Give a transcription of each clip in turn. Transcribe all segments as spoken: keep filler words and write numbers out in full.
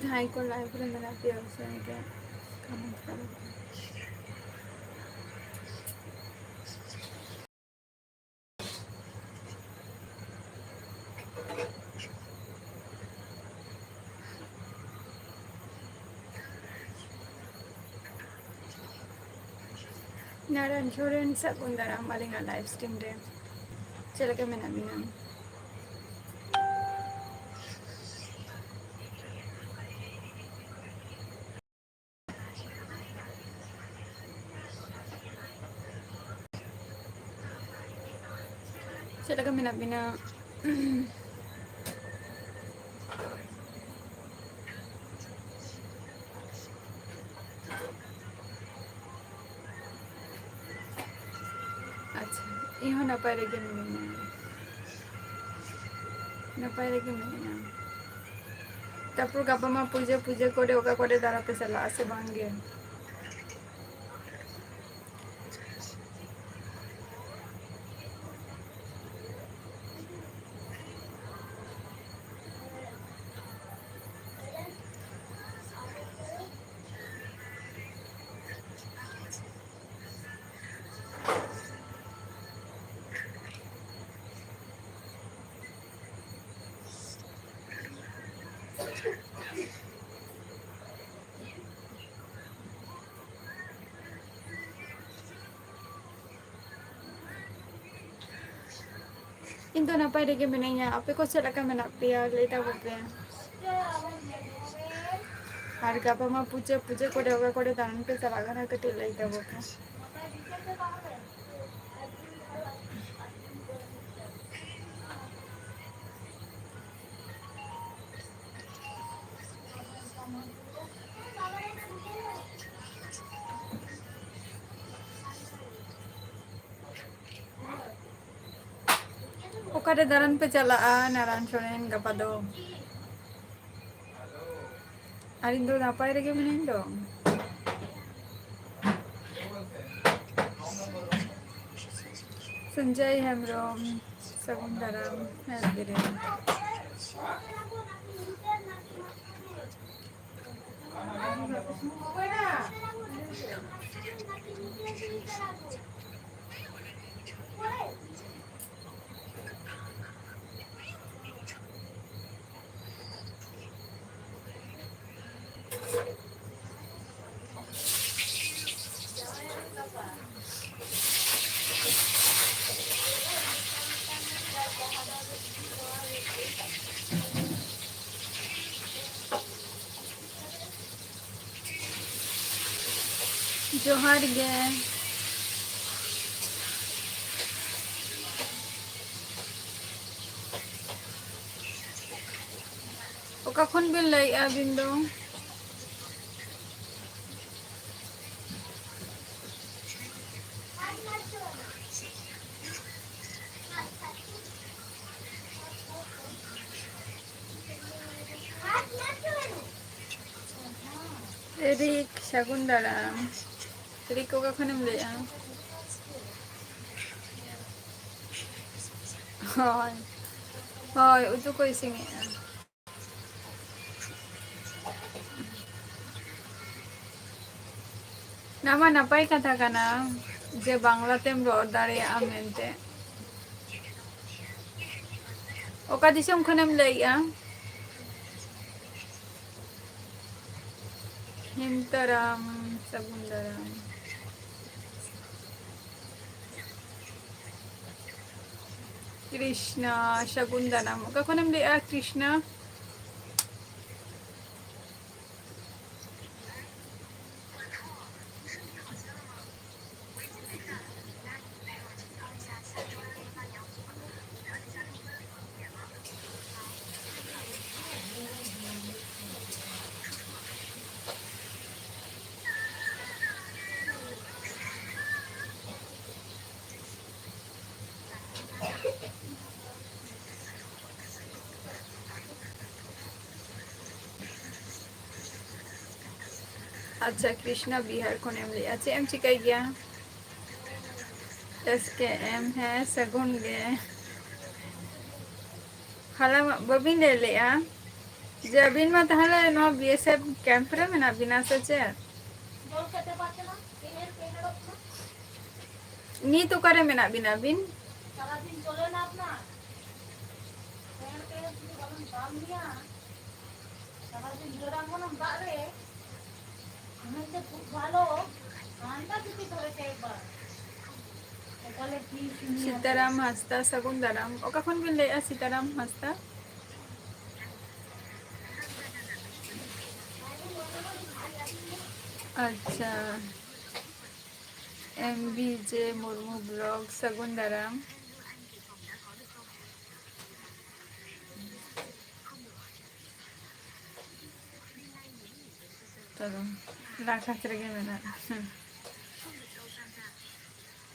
ᱡᱟᱦᱟᱸᱭ ᱠᱚ live ᱨᱮ ᱢᱮᱱᱟᱜ ᱯᱮᱭᱟ, ᱩᱥᱟᱹᱨᱟ ᱜᱮ comment ᱛᱟᱵᱚᱱ ᱯᱮ᱾ ᱱᱟᱨᱟᱭᱚᱱ ᱥᱚᱨᱮᱱ, ᱥᱟᱹᱜᱩᱱ ᱫᱟᱨᱟᱢ ᱟᱹᱞᱤᱧᱟᱜ live stream ᱨᱮ᱾ ᱪᱮᱫ ᱞᱮᱠᱟ ᱢᱮᱱᱟᱜ ᱵᱤᱱᱟ? ᱪᱮᱫ ᱞᱮᱠᱟ ᱢᱮᱱᱟᱜ ᱵᱤᱱᱟ? ᱟᱪᱪᱷᱟ, ᱤᱧ ᱦᱚᱸ ᱱᱟᱯᱟᱭ ᱨᱮᱜᱮ ᱢᱤᱱᱟᱹᱧᱟ᱾ ᱱᱟᱯᱟᱭ ᱨᱮᱜᱮ ᱢᱤᱱᱟᱹᱧᱟ᱾ ᱛᱟᱨᱯᱚᱨ ᱜᱟᱯᱟ ᱢᱟ ᱯᱩᱡᱟᱹ, ᱯᱩᱡᱟᱹ ᱠᱚᱨᱮ ᱚᱠᱟ ᱠᱚᱨᱮ ᱫᱟᱬᱟ ᱯᱮ ᱪᱟᱞᱟᱜᱼᱟ ᱥᱮ ᱵᱟᱝ ᱜᱮ? ᱤᱧ ᱫᱚ ᱱᱟᱯᱟᱭ ᱨᱮᱜᱮ ᱢᱤᱱᱟᱹᱧᱟ᱾ ᱟᱯᱮ ᱠᱚ ᱪᱮᱫ ᱞᱮᱠᱟ ᱢᱮᱱᱟᱜ ᱯᱮᱭᱟ? ᱞᱟᱹᱭ ᱛᱟᱵᱚ ᱯᱮ᱾ ᱟᱨ ᱜᱟᱯᱟ ᱢᱟ ᱯᱩᱡᱟᱹ, ᱯᱩᱡᱟᱹ ᱠᱚᱨᱮ ᱚᱠᱟ ᱠᱚᱨᱮ ᱫᱟᱬᱟᱱ ᱯᱮ ᱪᱟᱞᱟᱜ ᱠᱟᱱᱟ? ᱠᱟᱹᱴᱤᱡ ᱞᱟᱹᱭ ᱛᱟᱵᱚ ᱯᱮ᱾ ᱚᱠᱟᱨᱮ ᱫᱟᱬᱟᱱ ᱯᱮ ᱪᱟᱞᱟᱜᱼᱟ ᱱᱟᱨᱟᱱ ᱥᱚᱨᱮᱱ ᱜᱟᱯᱟ ᱫᱚ? ᱟᱨ ᱤᱧ ᱫᱚ ᱱᱟᱯᱟᱭ ᱨᱮᱜᱮ ᱢᱤᱱᱟᱹᱧ ᱫᱚ᱾ ᱥᱚᱧᱡᱚᱭ ᱦᱮᱢᱵᱨᱚᱢ, ᱥᱟᱹᱜᱩᱱ ᱫᱟᱨᱟᱢ᱾ ᱦᱮᱸ, ᱵᱮᱨᱮᱫ᱾ ᱡᱚᱦᱟᱨ ᱜᱮ᱾ ᱚᱠᱟ ᱠᱷᱚᱱ ᱵᱤᱱ ᱞᱟᱹᱭᱮᱫᱼᱟ ᱟᱹᱵᱤᱱ ᱫᱚ? ᱨᱤᱠ, ᱥᱟᱹᱜᱩᱱ ᱫᱟᱨᱟᱢ᱾ ᱨᱤᱠ, ᱚᱠᱟ ᱠᱷᱚᱱᱮᱢ ᱞᱟᱹᱭᱮᱫᱼᱟ? ᱦᱳᱭ, ᱦᱳᱭ, ᱩᱛᱩ ᱠᱚ ᱤᱥᱤᱱᱮᱜᱼᱟ᱾ ᱱᱚᱣᱟ ᱢᱟ ᱱᱟᱯᱟᱭ ᱠᱟᱛᱷᱟ ᱠᱟᱱᱟ ᱡᱮ ᱵᱟᱝᱞᱟ ᱛᱮᱢ ᱨᱚᱲ ᱫᱟᱲᱮᱭᱟᱜᱼᱟ ᱢᱮᱱᱛᱮ᱾ ᱚᱠᱟ ᱫᱤᱥᱚᱢ ᱠᱷᱚᱱᱮᱢ ᱞᱟᱹᱭᱮᱜᱼᱟ? ᱦᱮᱢᱛᱟᱨᱟᱢ, ᱥᱟᱹᱜᱩᱱ ᱫᱟᱨᱟᱢ᱾ ᱠᱨᱤᱥᱱᱟ, ᱥᱟᱹᱜᱩᱱ ᱫᱟᱨᱟᱢ᱾ ᱚᱠᱟ ᱠᱷᱚᱱᱮᱢ ᱞᱟᱹᱭᱮᱜᱼᱟ ᱠᱨᱤᱥᱱᱟ? ᱟᱪᱪᱷᱟ, ᱠᱨᱤᱥᱱᱟ ᱵᱤᱦᱟᱨ ᱠᱷᱚᱱᱮᱢ ᱞᱟᱹᱭᱮᱜᱼᱟ᱾ ᱪᱮᱫ ᱮᱢ ᱪᱤᱠᱟᱹᱭ ᱜᱮᱭᱟ? ᱮᱥ ᱠᱮ ᱮᱢ, ᱦᱮᱸ, ᱥᱟᱹᱜᱩᱱ ᱜᱮ᱾ ᱦᱚᱞᱟ ᱢᱟ ᱵᱟᱹᱵᱤᱱ ᱞᱟᱹᱭ ᱞᱮᱜᱼᱟ ᱡᱮ ᱟᱹᱵᱤᱱ ᱢᱟ ᱛᱟᱦᱚᱞᱮ ᱱᱚᱣᱟ ᱵᱤ ᱮᱥ ᱮᱯᱷ ᱠᱮᱢᱯ ᱨᱮ ᱢᱮᱱᱟᱜ ᱵᱤᱱᱟ ᱥᱮ ᱪᱮᱫ? ᱱᱤᱛ ᱚᱠᱟᱨᱮ ᱢᱮᱱᱟᱜ ᱵᱤᱱᱟ ᱟᱹᱵᱤᱱ? ᱥᱤᱛᱟᱨᱟᱢ ᱦᱟᱸᱥᱫᱟ, ᱥᱟᱹᱜᱩᱱ ᱫᱟᱨᱟᱢ᱾ ᱚᱠᱟ ᱠᱷᱚᱱ ᱵᱤᱱ ᱞᱟᱹᱭᱮᱫᱼᱟ, ᱥᱤᱛᱟᱨᱟᱢ ᱦᱟᱸᱥᱫᱟ? ᱟᱪᱪᱷᱟ, M B J Murmu blog, ᱥᱟᱹᱜᱩᱱ ᱫᱟᱨᱟᱢ᱾ ᱛᱚᱵᱮ ᱞᱟᱠᱷᱟᱡ ᱨᱮᱜᱮ ᱢᱮᱱᱟᱜ᱾ ᱦᱮᱸ᱾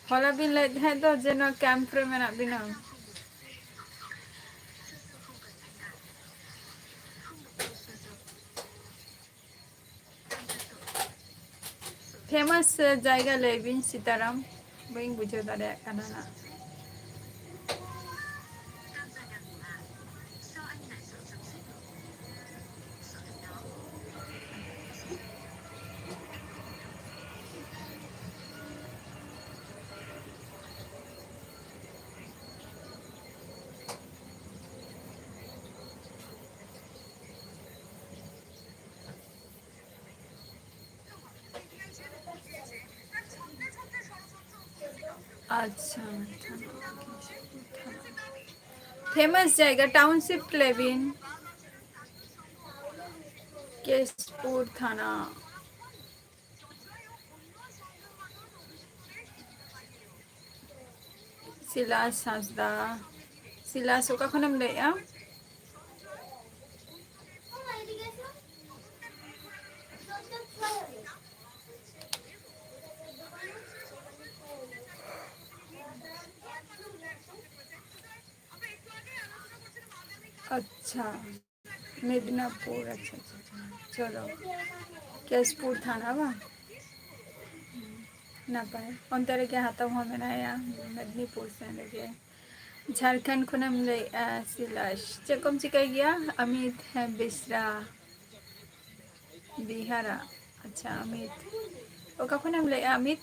ᱦᱚᱞᱟ ᱵᱤᱱ ᱞᱟᱹᱭᱮᱫ ᱛᱟᱦᱮᱸᱫ ᱫᱚ ᱡᱮ ᱱᱚᱣᱟ ᱠᱮᱢᱯ ᱨᱮ ᱢᱮᱱᱟᱜ ᱵᱤᱱᱟ᱾ ᱯᱷᱮᱢᱟᱥ ᱡᱟᱭᱜᱟ ᱞᱟᱹᱭ ᱵᱤᱱ ᱥᱤᱛᱟᱨᱟᱢ, ᱵᱟᱹᱧ ᱵᱩᱡᱷᱟᱹᱣ ᱫᱟᱲᱮᱭᱟᱜ ᱠᱟᱱᱟ ᱱᱟᱜ᱾ ᱟᱪᱪᱷᱟ, ᱯᱷᱮᱢᱟᱥ ᱡᱟᱭᱜᱟ, ᱴᱟᱣᱩᱱᱥᱤᱯ ᱞᱟᱹᱭ ᱵᱤᱱ᱾ ᱠᱮᱥᱯᱩᱨ ᱛᱷᱟᱱᱟ᱾ ᱥᱤᱞᱟᱥ ᱦᱟᱸᱥᱫᱟ᱾ ᱥᱤᱞᱟᱥ, ᱚᱠᱟ ᱠᱷᱚᱱᱮᱢ ᱞᱟᱹᱭᱮᱜᱼᱟ? ᱟᱪᱪᱷᱟ, ᱢᱮᱫᱽᱱᱟᱯᱩᱨ, ᱟᱪᱪᱷᱟ, ᱟᱪᱪᱷᱟ, ᱟᱪᱪᱷᱟ, ᱪᱚᱞᱚ, ᱠᱮᱥᱯᱩᱨ ᱛᱷᱟᱱᱟ ᱵᱟᱝ? ᱱᱟᱯᱟᱭ, ᱚᱱᱛᱮ ᱨᱮᱜᱮ ᱦᱟᱛᱚᱢ ᱦᱚᱸ ᱢᱮᱱᱟᱭᱟ, ᱢᱮᱫᱽᱱᱤᱯᱩᱨ ᱥᱮᱱ ᱨᱮᱜᱮ᱾ ᱡᱷᱟᱲᱠᱷᱚᱸᱰ ᱠᱷᱚᱱᱮᱢ ᱞᱟᱹᱭᱮᱜᱼᱟ ᱥᱤᱞᱟᱥ᱾ ᱪᱮᱫ ᱠᱚᱢ ᱪᱤᱠᱟᱹᱭ ᱜᱮᱭᱟ? ᱟᱢᱤᱛ, ᱦᱮᱸ, ᱵᱮᱥᱨᱟ, ᱵᱤᱦᱟᱨᱟ᱾ ᱟᱪᱪᱷᱟ, ᱟᱢᱤᱛ, ᱚᱠᱟ ᱠᱷᱚᱱᱮᱢ ᱞᱟᱹᱭᱮᱜᱼᱟ, ᱟᱢᱤᱛ?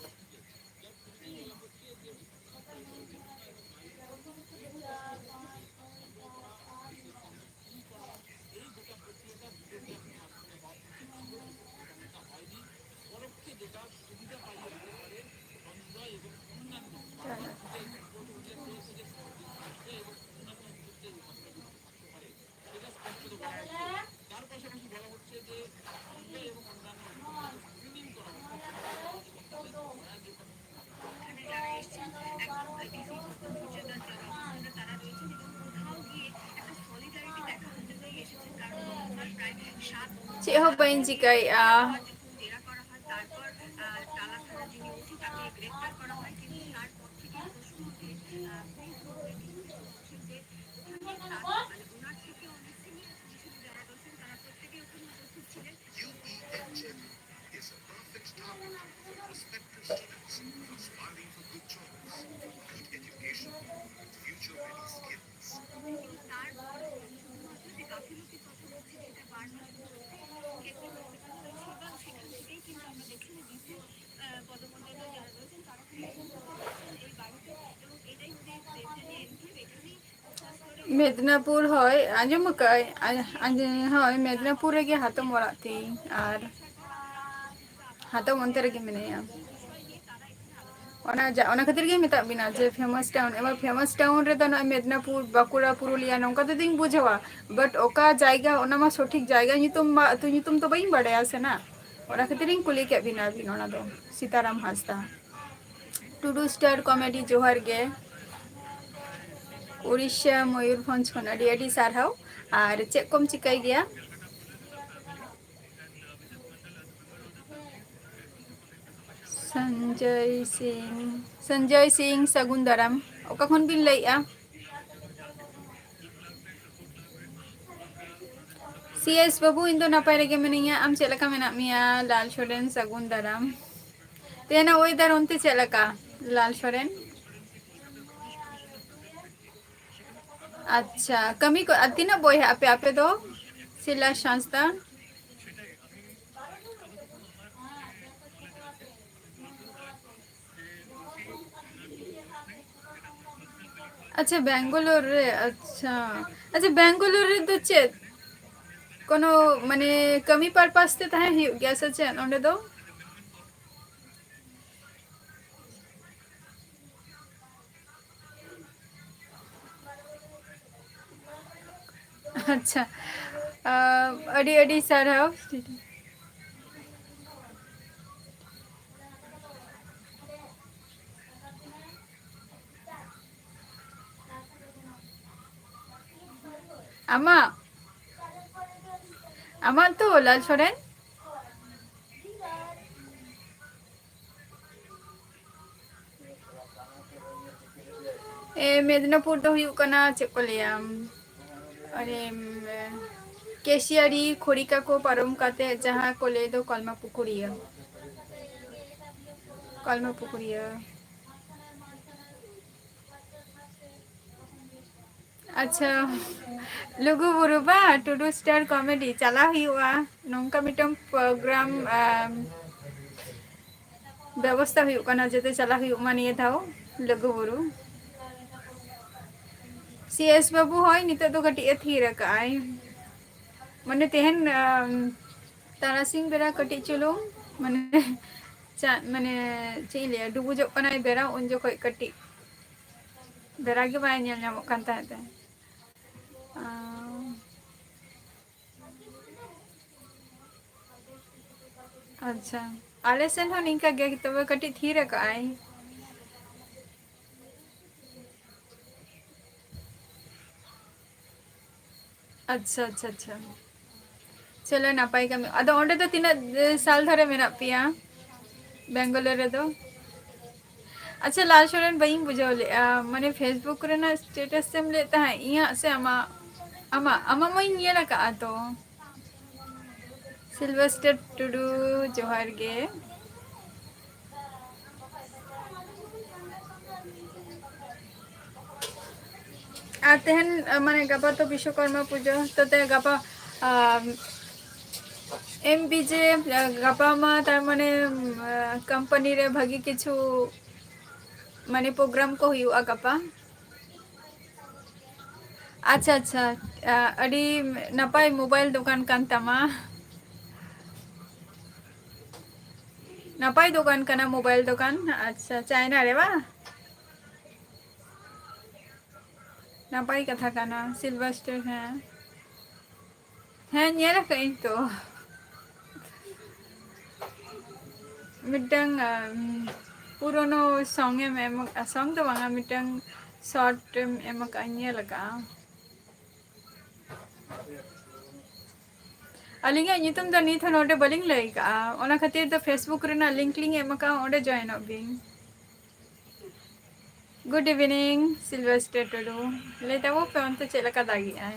ᱪᱮᱫ ᱦᱚᱸ ᱵᱟᱹᱧ ᱪᱤᱠᱟᱹᱭᱮᱫᱼᱟ᱾ U P H M is a perfect tower for prospective students aspiring for good jobs, good education, and future-ready skills. Medinipur, ᱦᱳᱭ, ᱟᱸᱡᱚᱢ ᱟᱠᱟᱫᱟᱹᱧ᱾ ᱟᱸᱡ-, ᱟᱸᱡᱚᱢ, ᱦᱳᱭ, ᱢᱮᱫᱽᱱᱟᱯᱩᱨ ᱨᱮᱜᱮ ᱦᱟᱛᱚᱢ ᱚᱲᱟᱜ ᱛᱤᱧ, ᱟᱨ ᱦᱟᱛᱚᱢ ᱚᱱᱛᱮ ᱨᱮᱜᱮ ᱢᱮᱱᱟᱭᱟ᱾ ᱚᱱᱟ ᱡᱟ-, ᱚᱱᱟ ᱠᱷᱟᱹᱛᱤᱨ ᱜᱮ ᱢᱮᱛᱟᱜ ᱵᱤᱱᱟ ᱡᱮ famous town᱾ ᱮᱵᱟᱨ famous town ᱨᱮᱫᱚ ᱱᱚᱜᱼᱚᱭ ᱢᱮᱫᱽᱱᱟᱯᱩᱨ, ᱵᱟᱸᱠᱩᱲᱟ, ᱯᱩᱨᱩᱞᱤᱭᱟ ᱱᱚᱝᱠᱟ ᱛᱮᱫᱚᱧ ᱵᱩᱡᱷᱟᱹᱣᱟ, but ᱚᱠᱟ ᱡᱟᱭᱜᱟ, ᱚᱱᱟ ᱢᱟ ᱥᱚᱴᱷᱤᱠ ᱡᱟᱭᱜᱟ ᱧᱩᱛᱩᱢ ᱢᱟ, ᱟᱹᱛᱩ ᱧᱩᱛᱩᱢ ᱛᱚ ᱵᱟᱹᱧ ᱵᱟᱲᱟᱭᱟ ᱥᱮ ᱱᱟ, ᱚᱱᱟ ᱠᱷᱟᱹᱛᱤᱨᱤᱧ ᱠᱩᱞᱤ ᱠᱮᱫ ᱵᱤᱱᱟ ᱟᱹᱵᱤᱱ ᱚᱱᱟ ᱫᱚ᱾ ᱥᱤᱛᱟᱨᱟᱢ ᱦᱟᱸᱥᱫᱟ᱾ ᱴᱩᱰᱩ ᱥᱴᱟᱨ ᱠᱚᱢᱮᱰᱤ, ᱡᱚᱦᱟᱨ ᱜᱮ᱾ ᱩᱲᱤᱥᱥᱟ, ᱢᱚᱭᱩᱨᱵᱷᱚᱸᱡᱽ ᱠᱷᱚᱱ ᱟᱹᱰᱤ ᱟᱹᱰᱤ ᱥᱟᱨᱦᱟᱣ᱾ ᱟᱨ ᱪᱮᱫ ᱠᱚᱢ ᱪᱤᱠᱟᱹᱭ ᱜᱮᱭᱟ? ᱥᱚᱧᱡᱚᱭ ᱥᱤᱝ, ᱥᱚᱧᱡᱚᱭ ᱥᱤᱝ, ᱥᱟᱹᱜᱩᱱ ᱫᱟᱨᱟᱢ᱾ ᱚᱠᱟ ᱠᱷᱚᱱ ᱵᱤᱱ ᱞᱟᱹᱭᱮᱜᱼᱟ? ᱥᱤ ᱮᱥ ᱵᱟᱹᱵᱩ, ᱤᱧ ᱫᱚ ᱱᱟᱯᱟᱭ ᱨᱮᱜᱮ ᱢᱤᱱᱟᱹᱧᱟ᱾ ᱟᱢ ᱪᱮᱫ ᱞᱮᱠᱟ ᱢᱮᱱᱟᱜ ᱢᱮᱭᱟ? ᱞᱟᱞ ᱥᱚᱨᱮᱱ, ᱥᱟᱹᱜᱩᱱ ᱫᱟᱨᱟᱢ᱾ ᱛᱮᱦᱮᱧᱟᱜ weather ᱚᱱᱛᱮ ᱪᱮᱫ ᱞᱮᱠᱟ, ᱞᱟᱞ ᱥᱚᱨᱮᱱ? ᱟᱪᱪᱷᱟ, ᱠᱟᱹᱢᱤ ᱠᱚ, ᱟᱨ ᱛᱤᱱᱟᱹᱜ ᱵᱚᱭᱦᱟᱜ ᱟᱯᱮ, ᱟᱯᱮ ᱫᱚ? ᱥᱤᱞᱟᱥ ᱦᱟᱸᱥᱫᱟ᱾ ᱟᱪᱪᱷᱟ, ᱵᱮᱝᱜᱟᱞᱳᱨ ᱨᱮ, ᱟᱪᱪᱷᱟ᱾ ᱟᱪᱪᱷᱟ, ᱵᱮᱝᱜᱟᱞᱳᱨ ᱨᱮᱫᱚ ᱪᱮᱫ ᱠᱳᱱᱳ, ᱢᱟᱱᱮ, ᱠᱟᱹᱢᱤ purpose ᱛᱮ ᱛᱟᱦᱮᱸ ᱦᱩᱭᱩᱜ ᱜᱮᱭᱟ ᱥᱮ ᱪᱮᱫ ᱚᱸᱰᱮ ᱫᱚ? ᱟᱪᱪᱷᱟ, ᱟᱹᱰᱤ ᱟᱹᱰᱤ ᱥᱟᱨᱦᱟᱣ᱾ ᱟᱢᱟᱜ, ᱟᱢᱟᱜ ᱛᱚ, ᱞᱟᱞ ᱥᱚᱨᱮᱱ? ᱮ, ᱢᱮᱫᱽᱱᱟᱯᱩᱨ ᱫᱚ ᱦᱩᱭᱩᱜ ᱠᱟᱱᱟ, ᱪᱮᱫ ᱠᱚ ᱞᱟᱹᱭᱟ, ᱟᱨᱮ, ᱠᱮᱥᱤᱭᱟᱨᱤ, ᱠᱷᱚᱲᱤᱠᱟ ᱠᱚ ᱯᱟᱨᱚᱢ ᱠᱟᱛᱮ ᱡᱟᱦᱟᱸ ᱠᱚ ᱞᱟᱹᱭ ᱫᱚ ᱠᱚᱞᱢᱟ ᱯᱩᱠᱷᱩᱨᱤᱭᱟᱹ᱾ ᱠᱚᱞᱢᱟ ᱯᱩᱠᱷᱩᱨᱤᱭᱟᱹ᱾ ᱟᱪᱪᱷᱟ, ᱞᱩᱜᱩ ᱵᱩᱨᱩ ᱵᱟ, ᱴᱩᱰᱩ ᱥᱴᱟᱨ ᱠᱚᱢᱮᱰᱤ ᱪᱟᱞᱟᱣ ᱦᱩᱭᱩᱜᱼᱟ᱾ ᱱᱚᱝᱠᱟ ᱢᱤᱫᱴᱟᱝ ᱯᱨᱳᱜᱨᱟᱢ, ᱟᱢ, ᱵᱮᱵᱚᱥᱛᱟ ᱦᱩᱭᱩᱜ ᱠᱟᱱᱟ, ᱡᱟᱛᱮ ᱪᱟᱞᱟᱣ ᱦᱩᱭᱩᱜ ᱢᱟ ᱱᱤᱭᱟᱹ ᱫᱷᱟᱣ ᱞᱩᱜᱩ ᱵᱩᱨᱩ᱾ ᱥᱤ ᱮᱥ ᱵᱟᱹᱵᱩ ᱦᱚᱸᱭ ᱱᱤᱛᱚᱜ ᱫᱚ ᱠᱟᱹᱴᱤᱡ ᱮ ᱛᱷᱤᱨ ᱟᱠᱟᱜᱼᱟᱭ, ᱢᱟᱱᱮ ᱛᱮᱦᱮᱧ, ᱟᱢ, ᱛᱟᱨᱟᱥᱤᱧ ᱵᱮᱲᱟ ᱠᱟᱹᱴᱤᱡ ᱪᱩᱞᱩᱝ, ᱢᱟᱱᱮ, ᱪᱟ-, ᱢᱟᱱᱮ, ᱪᱮᱫ ᱤᱧ ᱞᱟᱹᱭᱟ, ᱰᱩᱵᱩᱡᱚᱜ ᱠᱟᱱᱟᱭ ᱵᱮᱲᱟ, ᱩᱱ ᱡᱚᱠᱷᱚᱡ ᱠᱟᱹᱴᱤᱡ ᱵᱮᱲᱟ ᱜᱮ ᱵᱟᱭ ᱧᱮᱞ ᱧᱟᱢᱚᱜ ᱠᱟᱱ ᱛᱟᱦᱮᱸᱫ ᱛᱮ᱾ ᱟᱸ, ᱟᱪᱪᱷᱟ, ᱟᱞᱮ ᱥᱮᱱ ᱦᱚᱸ ᱱᱤᱝᱠᱟ ᱜᱮ, ᱛᱚᱵᱮ ᱠᱟᱹᱴᱤᱡ ᱛᱷᱤᱨ ᱟᱠᱟᱜᱼᱟᱭ᱾ ᱟᱪᱪᱷᱟ, ᱟᱪᱪᱷᱟ, ᱟᱪᱪᱷᱟ᱾ ᱪᱚᱞᱚ, ᱱᱟᱯᱟᱭ ᱠᱟᱹᱢᱤ᱾ ᱟᱫᱚ ᱚᱸᱰᱮ ᱫᱚ ᱛᱤᱱᱟᱹᱜ, ᱮ, ᱥᱟᱞ ᱫᱷᱚᱨᱮ ᱢᱮᱱᱟᱜ ᱯᱮᱭᱟ ᱵᱮᱝᱜᱟᱞᱳᱨ ᱨᱮᱫᱚ? ᱟᱪᱪᱷᱟ, ᱞᱟᱞ ᱥᱚᱨᱮᱱ, ᱵᱟᱹᱧ ᱵᱩᱡᱷᱟᱹᱣ ᱞᱮᱫᱼᱟ, ᱢᱟᱱᱮ, Facebook ᱨᱮᱱᱟᱜ status ᱮᱢ ᱞᱟᱹᱭᱮᱫ ᱛᱟᱦᱮᱸᱫ, ᱤᱧᱟᱹᱜ ᱥᱮ ᱟᱢᱟᱜ? ᱟᱢᱟᱜ, ᱟᱢᱟᱜ ᱢᱟᱧ ᱧᱮᱞ ᱟᱠᱟᱫᱼᱟ ᱛᱚ᱾ ᱥᱤᱞᱵᱷᱮᱥᱴᱟᱨ ᱴᱩᱰᱩ, ᱡᱚᱦᱟᱨ ᱜᱮ᱾ ᱟᱨ ᱛᱮᱦᱮᱧ, ᱟ, ᱢᱟᱱᱮ ᱜᱟᱯᱟ ᱛᱚ ᱵᱤᱥᱥᱚᱠᱚᱨᱢᱟ ᱯᱩᱡᱟᱹ, ᱛᱚ ᱛᱮ ᱜᱟᱯᱟ, ᱟᱢ, ᱮᱢ ᱵᱤ ᱡᱮ, ᱟ, ᱜᱟᱯᱟ ᱢᱟ ᱛᱟᱨ ᱢᱟᱱᱮ, ᱩᱢ, ᱟ, ᱠᱳᱢᱯᱟᱱᱤ ᱨᱮ ᱵᱷᱟᱹᱜᱤ ᱠᱤᱪᱷᱩ ᱢᱟᱱᱮ ᱯᱨᱳᱜᱨᱟᱢ ᱠᱚ ᱦᱩᱭᱩᱜᱼᱟ ᱜᱟᱯᱟ᱾ ᱟᱪᱪᱷᱟ, ᱟᱪᱪᱷᱟ, ᱟ, ᱟᱹᱰᱤ ᱱᱟᱯᱟᱭ ᱢᱳᱵᱟᱭᱤᱞ ᱫᱚᱠᱟᱱ ᱠᱟᱱ ᱛᱟᱢᱟ᱾ ᱱᱟᱯᱟᱭ ᱫᱚᱠᱟᱱ ᱠᱟᱱᱟ, ᱢᱳᱵᱟᱭᱤᱞ ᱫᱚᱠᱟᱱ᱾ ᱟᱪᱪᱷᱟ, ᱪᱟᱭᱱᱟ ᱨᱮ ᱵᱟᱝ? ᱱᱟᱯᱟᱭ ᱠᱟᱛᱷᱟ ᱠᱟᱱᱟ, ᱥᱤᱞᱵᱷᱟᱨ ᱥᱴᱳᱨ, ᱦᱮᱸ᱾ ᱦᱮᱸ, ᱧᱮᱞ ᱟᱠᱟᱫ ᱟᱹᱧ ᱛᱚ᱾ ᱢᱤᱫᱴᱟᱝ, ᱟᱢ, ᱯᱩᱨᱳᱱᱳ ᱥᱚᱝ ᱮᱢ ᱮᱢ, ᱥᱚᱝ ᱫᱚ ᱵᱟᱝᱟ, ᱢᱤᱫᱴᱟᱝ ᱥᱚᱨᱴ ᱮᱢ ᱮᱢ ᱟᱠᱟᱫᱼᱟ, ᱧᱮᱞ ᱟᱠᱟᱫᱼᱟ᱾ ᱟᱹᱞᱤᱧᱟᱜ ᱧᱩᱛᱩᱢ ᱫᱚ ᱱᱤᱛ ᱦᱚᱸ ᱱᱚᱰᱮ ᱵᱟᱹᱞᱤᱧ ᱞᱟᱹᱭ ᱠᱟᱜᱼᱟ, ᱚᱱᱟ ᱠᱷᱟᱹᱛᱤᱨ ᱫᱚ Facebook ᱨᱮᱱᱟᱜ ᱞᱤᱝᱠ ᱞᱤᱧ ᱮᱢ ᱟᱠᱟᱫᱼᱟ, ᱚᱸᱰᱮ ᱡᱚᱭᱮᱱᱚᱜ ᱵᱤᱱ᱾ Good evening, ᱥᱤᱞᱵᱷᱟᱨ ᱥᱴᱳᱨ ᱴᱩᱰᱩ᱾ ᱞᱟᱹᱭ ᱛᱟᱵᱚ ᱯᱮ, ᱚᱱᱛᱮ ᱪᱮᱫ ᱞᱮᱠᱟ ᱫᱟᱜᱮᱜᱼᱟᱭ?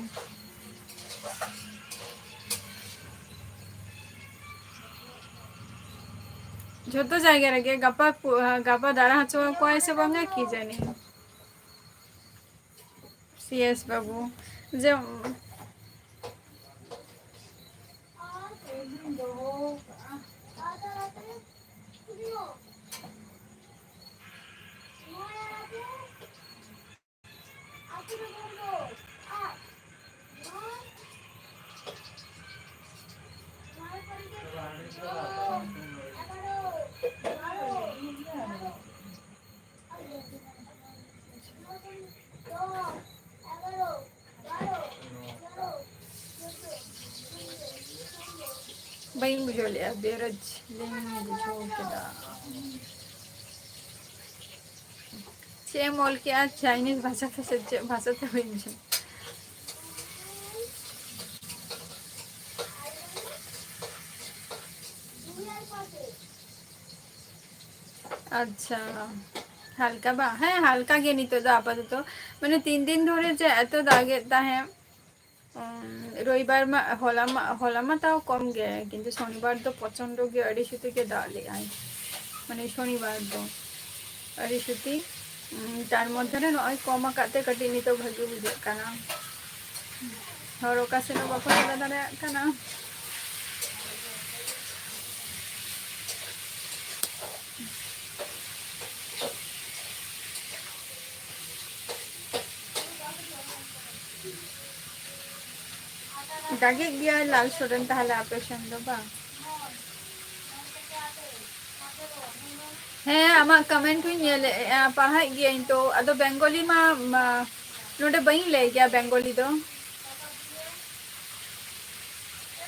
ᱡᱷᱚᱛᱚ ᱡᱟᱭᱜᱟ ᱨᱮᱜᱮ ᱜᱟᱯᱟ ᱠᱚ, ᱜᱟᱯᱟ ᱫᱟᱬᱟ ᱦᱚᱪᱚ ᱟᱠᱚᱣᱟᱭ ᱥᱮ ᱵᱟᱝᱟ, ᱠᱤ ᱡᱟᱹᱱᱤ᱾ ᱥᱤ ᱮᱥ ᱵᱟᱹᱵᱩ, ᱡᱮ ᱵᱟᱹᱧ ᱵᱩᱡᱷᱟᱹᱣ ᱞᱮᱜᱼᱟ, ᱵᱮᱨᱚᱡᱽ ᱞᱤᱧ ᱵᱩᱡᱷᱟᱹᱣ ᱠᱮᱫᱟ᱾ ᱪᱮᱫ ᱮᱢ ᱚᱞ ᱠᱮᱜᱼᱟ? ᱪᱟᱭᱱᱤᱡᱽ ᱵᱷᱟᱥᱟ ᱛᱮ ᱥᱮ ᱪᱮᱫ ᱵᱷᱟᱥᱟ ᱛᱮ? ᱵᱟᱹᱧ ᱵᱩᱡᱷᱟᱹᱣ᱾ ᱟᱪᱪᱷᱟ, ᱦᱟᱞᱠᱟ ᱵᱟᱝ? ᱦᱮᱸ, ᱦᱟᱞᱠᱟ ᱜᱮ ᱱᱤᱛᱚᱜ ᱫᱚ ᱟᱯᱟᱛᱚᱛᱚ᱾ ᱢᱟᱱᱮ ᱛᱤᱱ ᱫᱤᱱ ᱫᱷᱚᱨᱮ ᱡᱮ ᱮᱛᱚ ᱫᱟᱜᱮᱫ ᱛᱟᱦᱮᱸᱫ, ᱩᱢ, ᱨᱚᱵᱤᱵᱟᱨ ᱢᱟ, ᱦᱚᱞᱟ ᱢᱟ, ᱦᱚᱞᱟ ᱢᱟ ᱛᱟᱣ ᱠᱚᱢ ᱜᱮ, ᱠᱤᱱᱛᱩ ᱥᱚᱱᱤᱵᱟᱨ ᱫᱚ ᱯᱨᱚᱪᱚᱱᱰᱚ ᱜᱮ ᱟᱹᱰᱤ ᱥᱩᱛᱤ ᱜᱮ ᱫᱟᱜ ᱞᱮᱜᱼᱟᱭ᱾ ᱢᱟᱱᱮ ᱥᱚᱱᱤᱵᱟᱨ ᱫᱚ ᱟᱹᱰᱤ ᱥᱩᱛᱤ᱾ ᱩᱸ, ᱛᱟᱨ ᱢᱚᱫᱽᱫᱷᱮ ᱨᱮ ᱱᱚᱜᱼᱚᱭ ᱠᱚᱢ ᱟᱠᱟᱫ ᱛᱮ ᱠᱟᱹᱴᱤᱡ ᱱᱤᱛᱚᱜ ᱵᱷᱟᱹᱜᱤ ᱵᱩᱡᱷᱟᱹᱜ ᱠᱟᱱᱟ᱾ ᱦᱚᱲ ᱚᱠᱟ ᱥᱮᱫ ᱦᱚᱸ ᱵᱟᱠᱚ ᱪᱟᱞᱟᱣ ᱫᱟᱲᱮᱭᱟᱜ ᱠᱟᱱᱟ᱾ ᱫᱟᱜᱮᱜ ᱜᱮᱭᱟᱭ ᱞᱟᱞ ᱥᱚᱨᱮᱱ, ᱛᱟᱦᱞᱮ ᱟᱯᱮ ᱥᱮᱱ ᱫᱚ ᱵᱟᱝ? ᱦᱮᱸ, ᱟᱢᱟᱜ comment ᱦᱚᱸᱧ ᱧᱮᱞᱮᱫᱼᱟ, ᱯᱟᱲᱦᱟᱜ ᱜᱤᱭᱟᱹᱧ ᱛᱚ᱾ ᱟᱫᱚ ᱵᱮᱝᱜᱚᱞᱤ ᱢᱟ, ᱢᱟ ᱱᱚᱰᱮ ᱵᱟᱹᱧ ᱞᱟᱹᱭ ᱜᱮᱭᱟ ᱵᱮᱝᱜᱚᱞᱤ ᱫᱚ᱾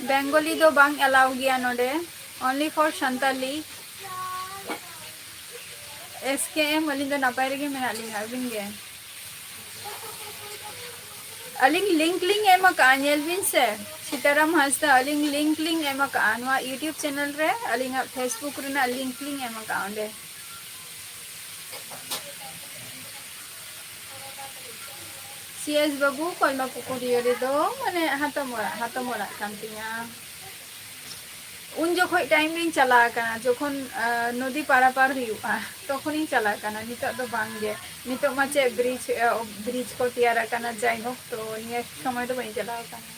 ᱵᱮᱝᱜᱚᱞᱤ ᱫᱚ ᱵᱟᱝ allow ᱜᱮᱭᱟ ᱱᱚᱰᱮ, only for Santali. S K M, ᱟᱹᱞᱤᱧ ᱫᱚ ᱱᱟᱯᱟᱭ ᱨᱮᱜᱮ ᱢᱮᱱᱟᱜ ᱞᱤᱧᱟ, ᱟᱹᱵᱤᱱ ᱜᱮ? ᱟᱹᱞᱤᱧ link ᱞᱤᱧ ᱮᱢ ᱟᱠᱟᱫᱼᱟ, ᱧᱮᱞ ᱵᱤᱱ ᱥᱮ, ᱥᱤᱛᱟᱨᱟᱢ ᱦᱟᱸᱥᱫᱟ, ᱟᱹᱞᱤᱧ link ᱞᱤᱧ ᱮᱢ ᱟᱠᱟᱫᱼᱟ ᱱᱚᱣᱟ YouTube channel ᱨᱮ, ᱟᱹᱞᱤᱧᱟᱜ Facebook ᱨᱮᱱᱟᱜ link ᱞᱤᱧ ᱮᱢ ᱟᱠᱟᱫᱼᱟ ᱚᱸᱰᱮ᱾ ᱥᱤ ᱮᱥ ᱵᱟᱹᱵᱩ, ᱠᱚᱭᱢᱟ ᱯᱩᱠᱩᱨᱤᱭᱟᱹ ᱨᱮᱫᱚ ᱢᱟᱱᱮ ᱦᱟᱛᱚᱢ ᱚᱲᱟᱜ, ᱦᱟᱛᱚᱢ ᱚᱲᱟᱜ ᱠᱟᱱ ᱛᱤᱧᱟ᱾ ᱩᱱ ᱡᱚᱠᱷᱚᱡ time ᱨᱤᱧ ᱪᱟᱞᱟᱣ ᱟᱠᱟᱱᱟ, ᱡᱚᱠᱷᱚᱱ, ᱟ, ᱱᱚᱫᱤ ᱯᱟᱨᱟᱯᱟᱨ ᱦᱩᱭᱩᱜᱼᱟ, ᱛᱚᱠᱷᱚᱱᱤᱧ ᱪᱟᱞᱟᱣ ᱟᱠᱟᱱᱟ᱾ ᱱᱤᱛᱚᱜ ᱫᱚ ᱵᱟᱝ ᱜᱮ᱾ ᱱᱤᱛᱚᱜ ᱢᱟ ᱪᱮᱫ bridge, ᱟ, bridge ᱠᱚ ᱛᱮᱭᱟᱨ ᱟᱠᱟᱱᱟ, ᱡᱟᱭᱦᱳᱠ, ᱛᱚ ᱱᱤᱭᱟᱹ ᱥᱚᱢᱚᱭ ᱫᱚ ᱵᱟᱹᱧ ᱪᱟᱞᱟᱣ ᱟᱠᱟᱱᱟ᱾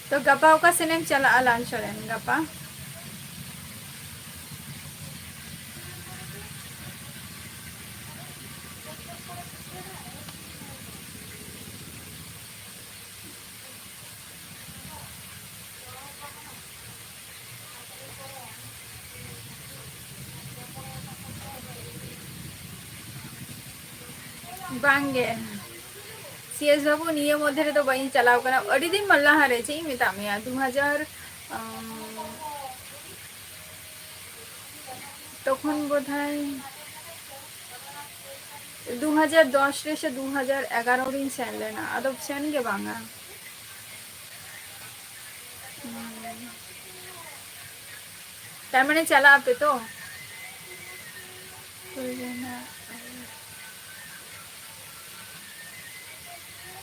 ᱛᱚ ᱜᱟᱯᱟ ᱚᱠᱟ ᱥᱮᱱ ᱮᱢ ᱪᱟᱞᱟᱜᱼᱟ ᱞᱟᱞ ᱥᱚᱨᱮᱱ? ᱜᱟᱯᱟ? ᱵᱟᱝ ᱜᱮ᱾ ᱥᱤ ᱮᱥ ᱵᱟᱹᱵᱩ, ᱱᱤᱭᱟᱹ ᱢᱚᱫᱽᱫᱷᱮ ᱨᱮᱫᱚ ᱵᱟᱹᱧ ᱪᱟᱞᱟᱣ ᱠᱟᱱᱟ᱾ ᱟᱹᱰᱤ ᱫᱤᱱ ᱞᱟᱦᱟ ᱨᱮ, ᱪᱮᱫ ᱤᱧ ᱢᱮᱛᱟᱜ ᱢᱮᱭᱟ, ᱫᱩ ᱦᱟᱡᱟᱨ, ᱟᱢ, ᱛᱚᱠᱷᱚᱱ ᱵᱳᱫᱷᱚᱭ ᱫᱩ ᱦᱟᱡᱟᱨ ᱫᱚᱥ ᱨᱮ ᱥᱮ ᱫᱩ ᱦᱟᱡᱟᱨ ᱮᱜᱟᱨᱚ ᱨᱤᱧ ᱥᱮᱱ ᱞᱮᱱᱟ, ᱟᱫᱚ ᱥᱮᱱ ᱜᱮ ᱵᱟᱝᱟ᱾ ᱦᱩᱸ᱾ ᱛᱟᱨ ᱢᱟᱱᱮ ᱪᱟᱞᱟᱜ ᱟᱯᱮ ᱛᱚ? ᱦᱩᱭ ᱞᱮᱱᱟ᱾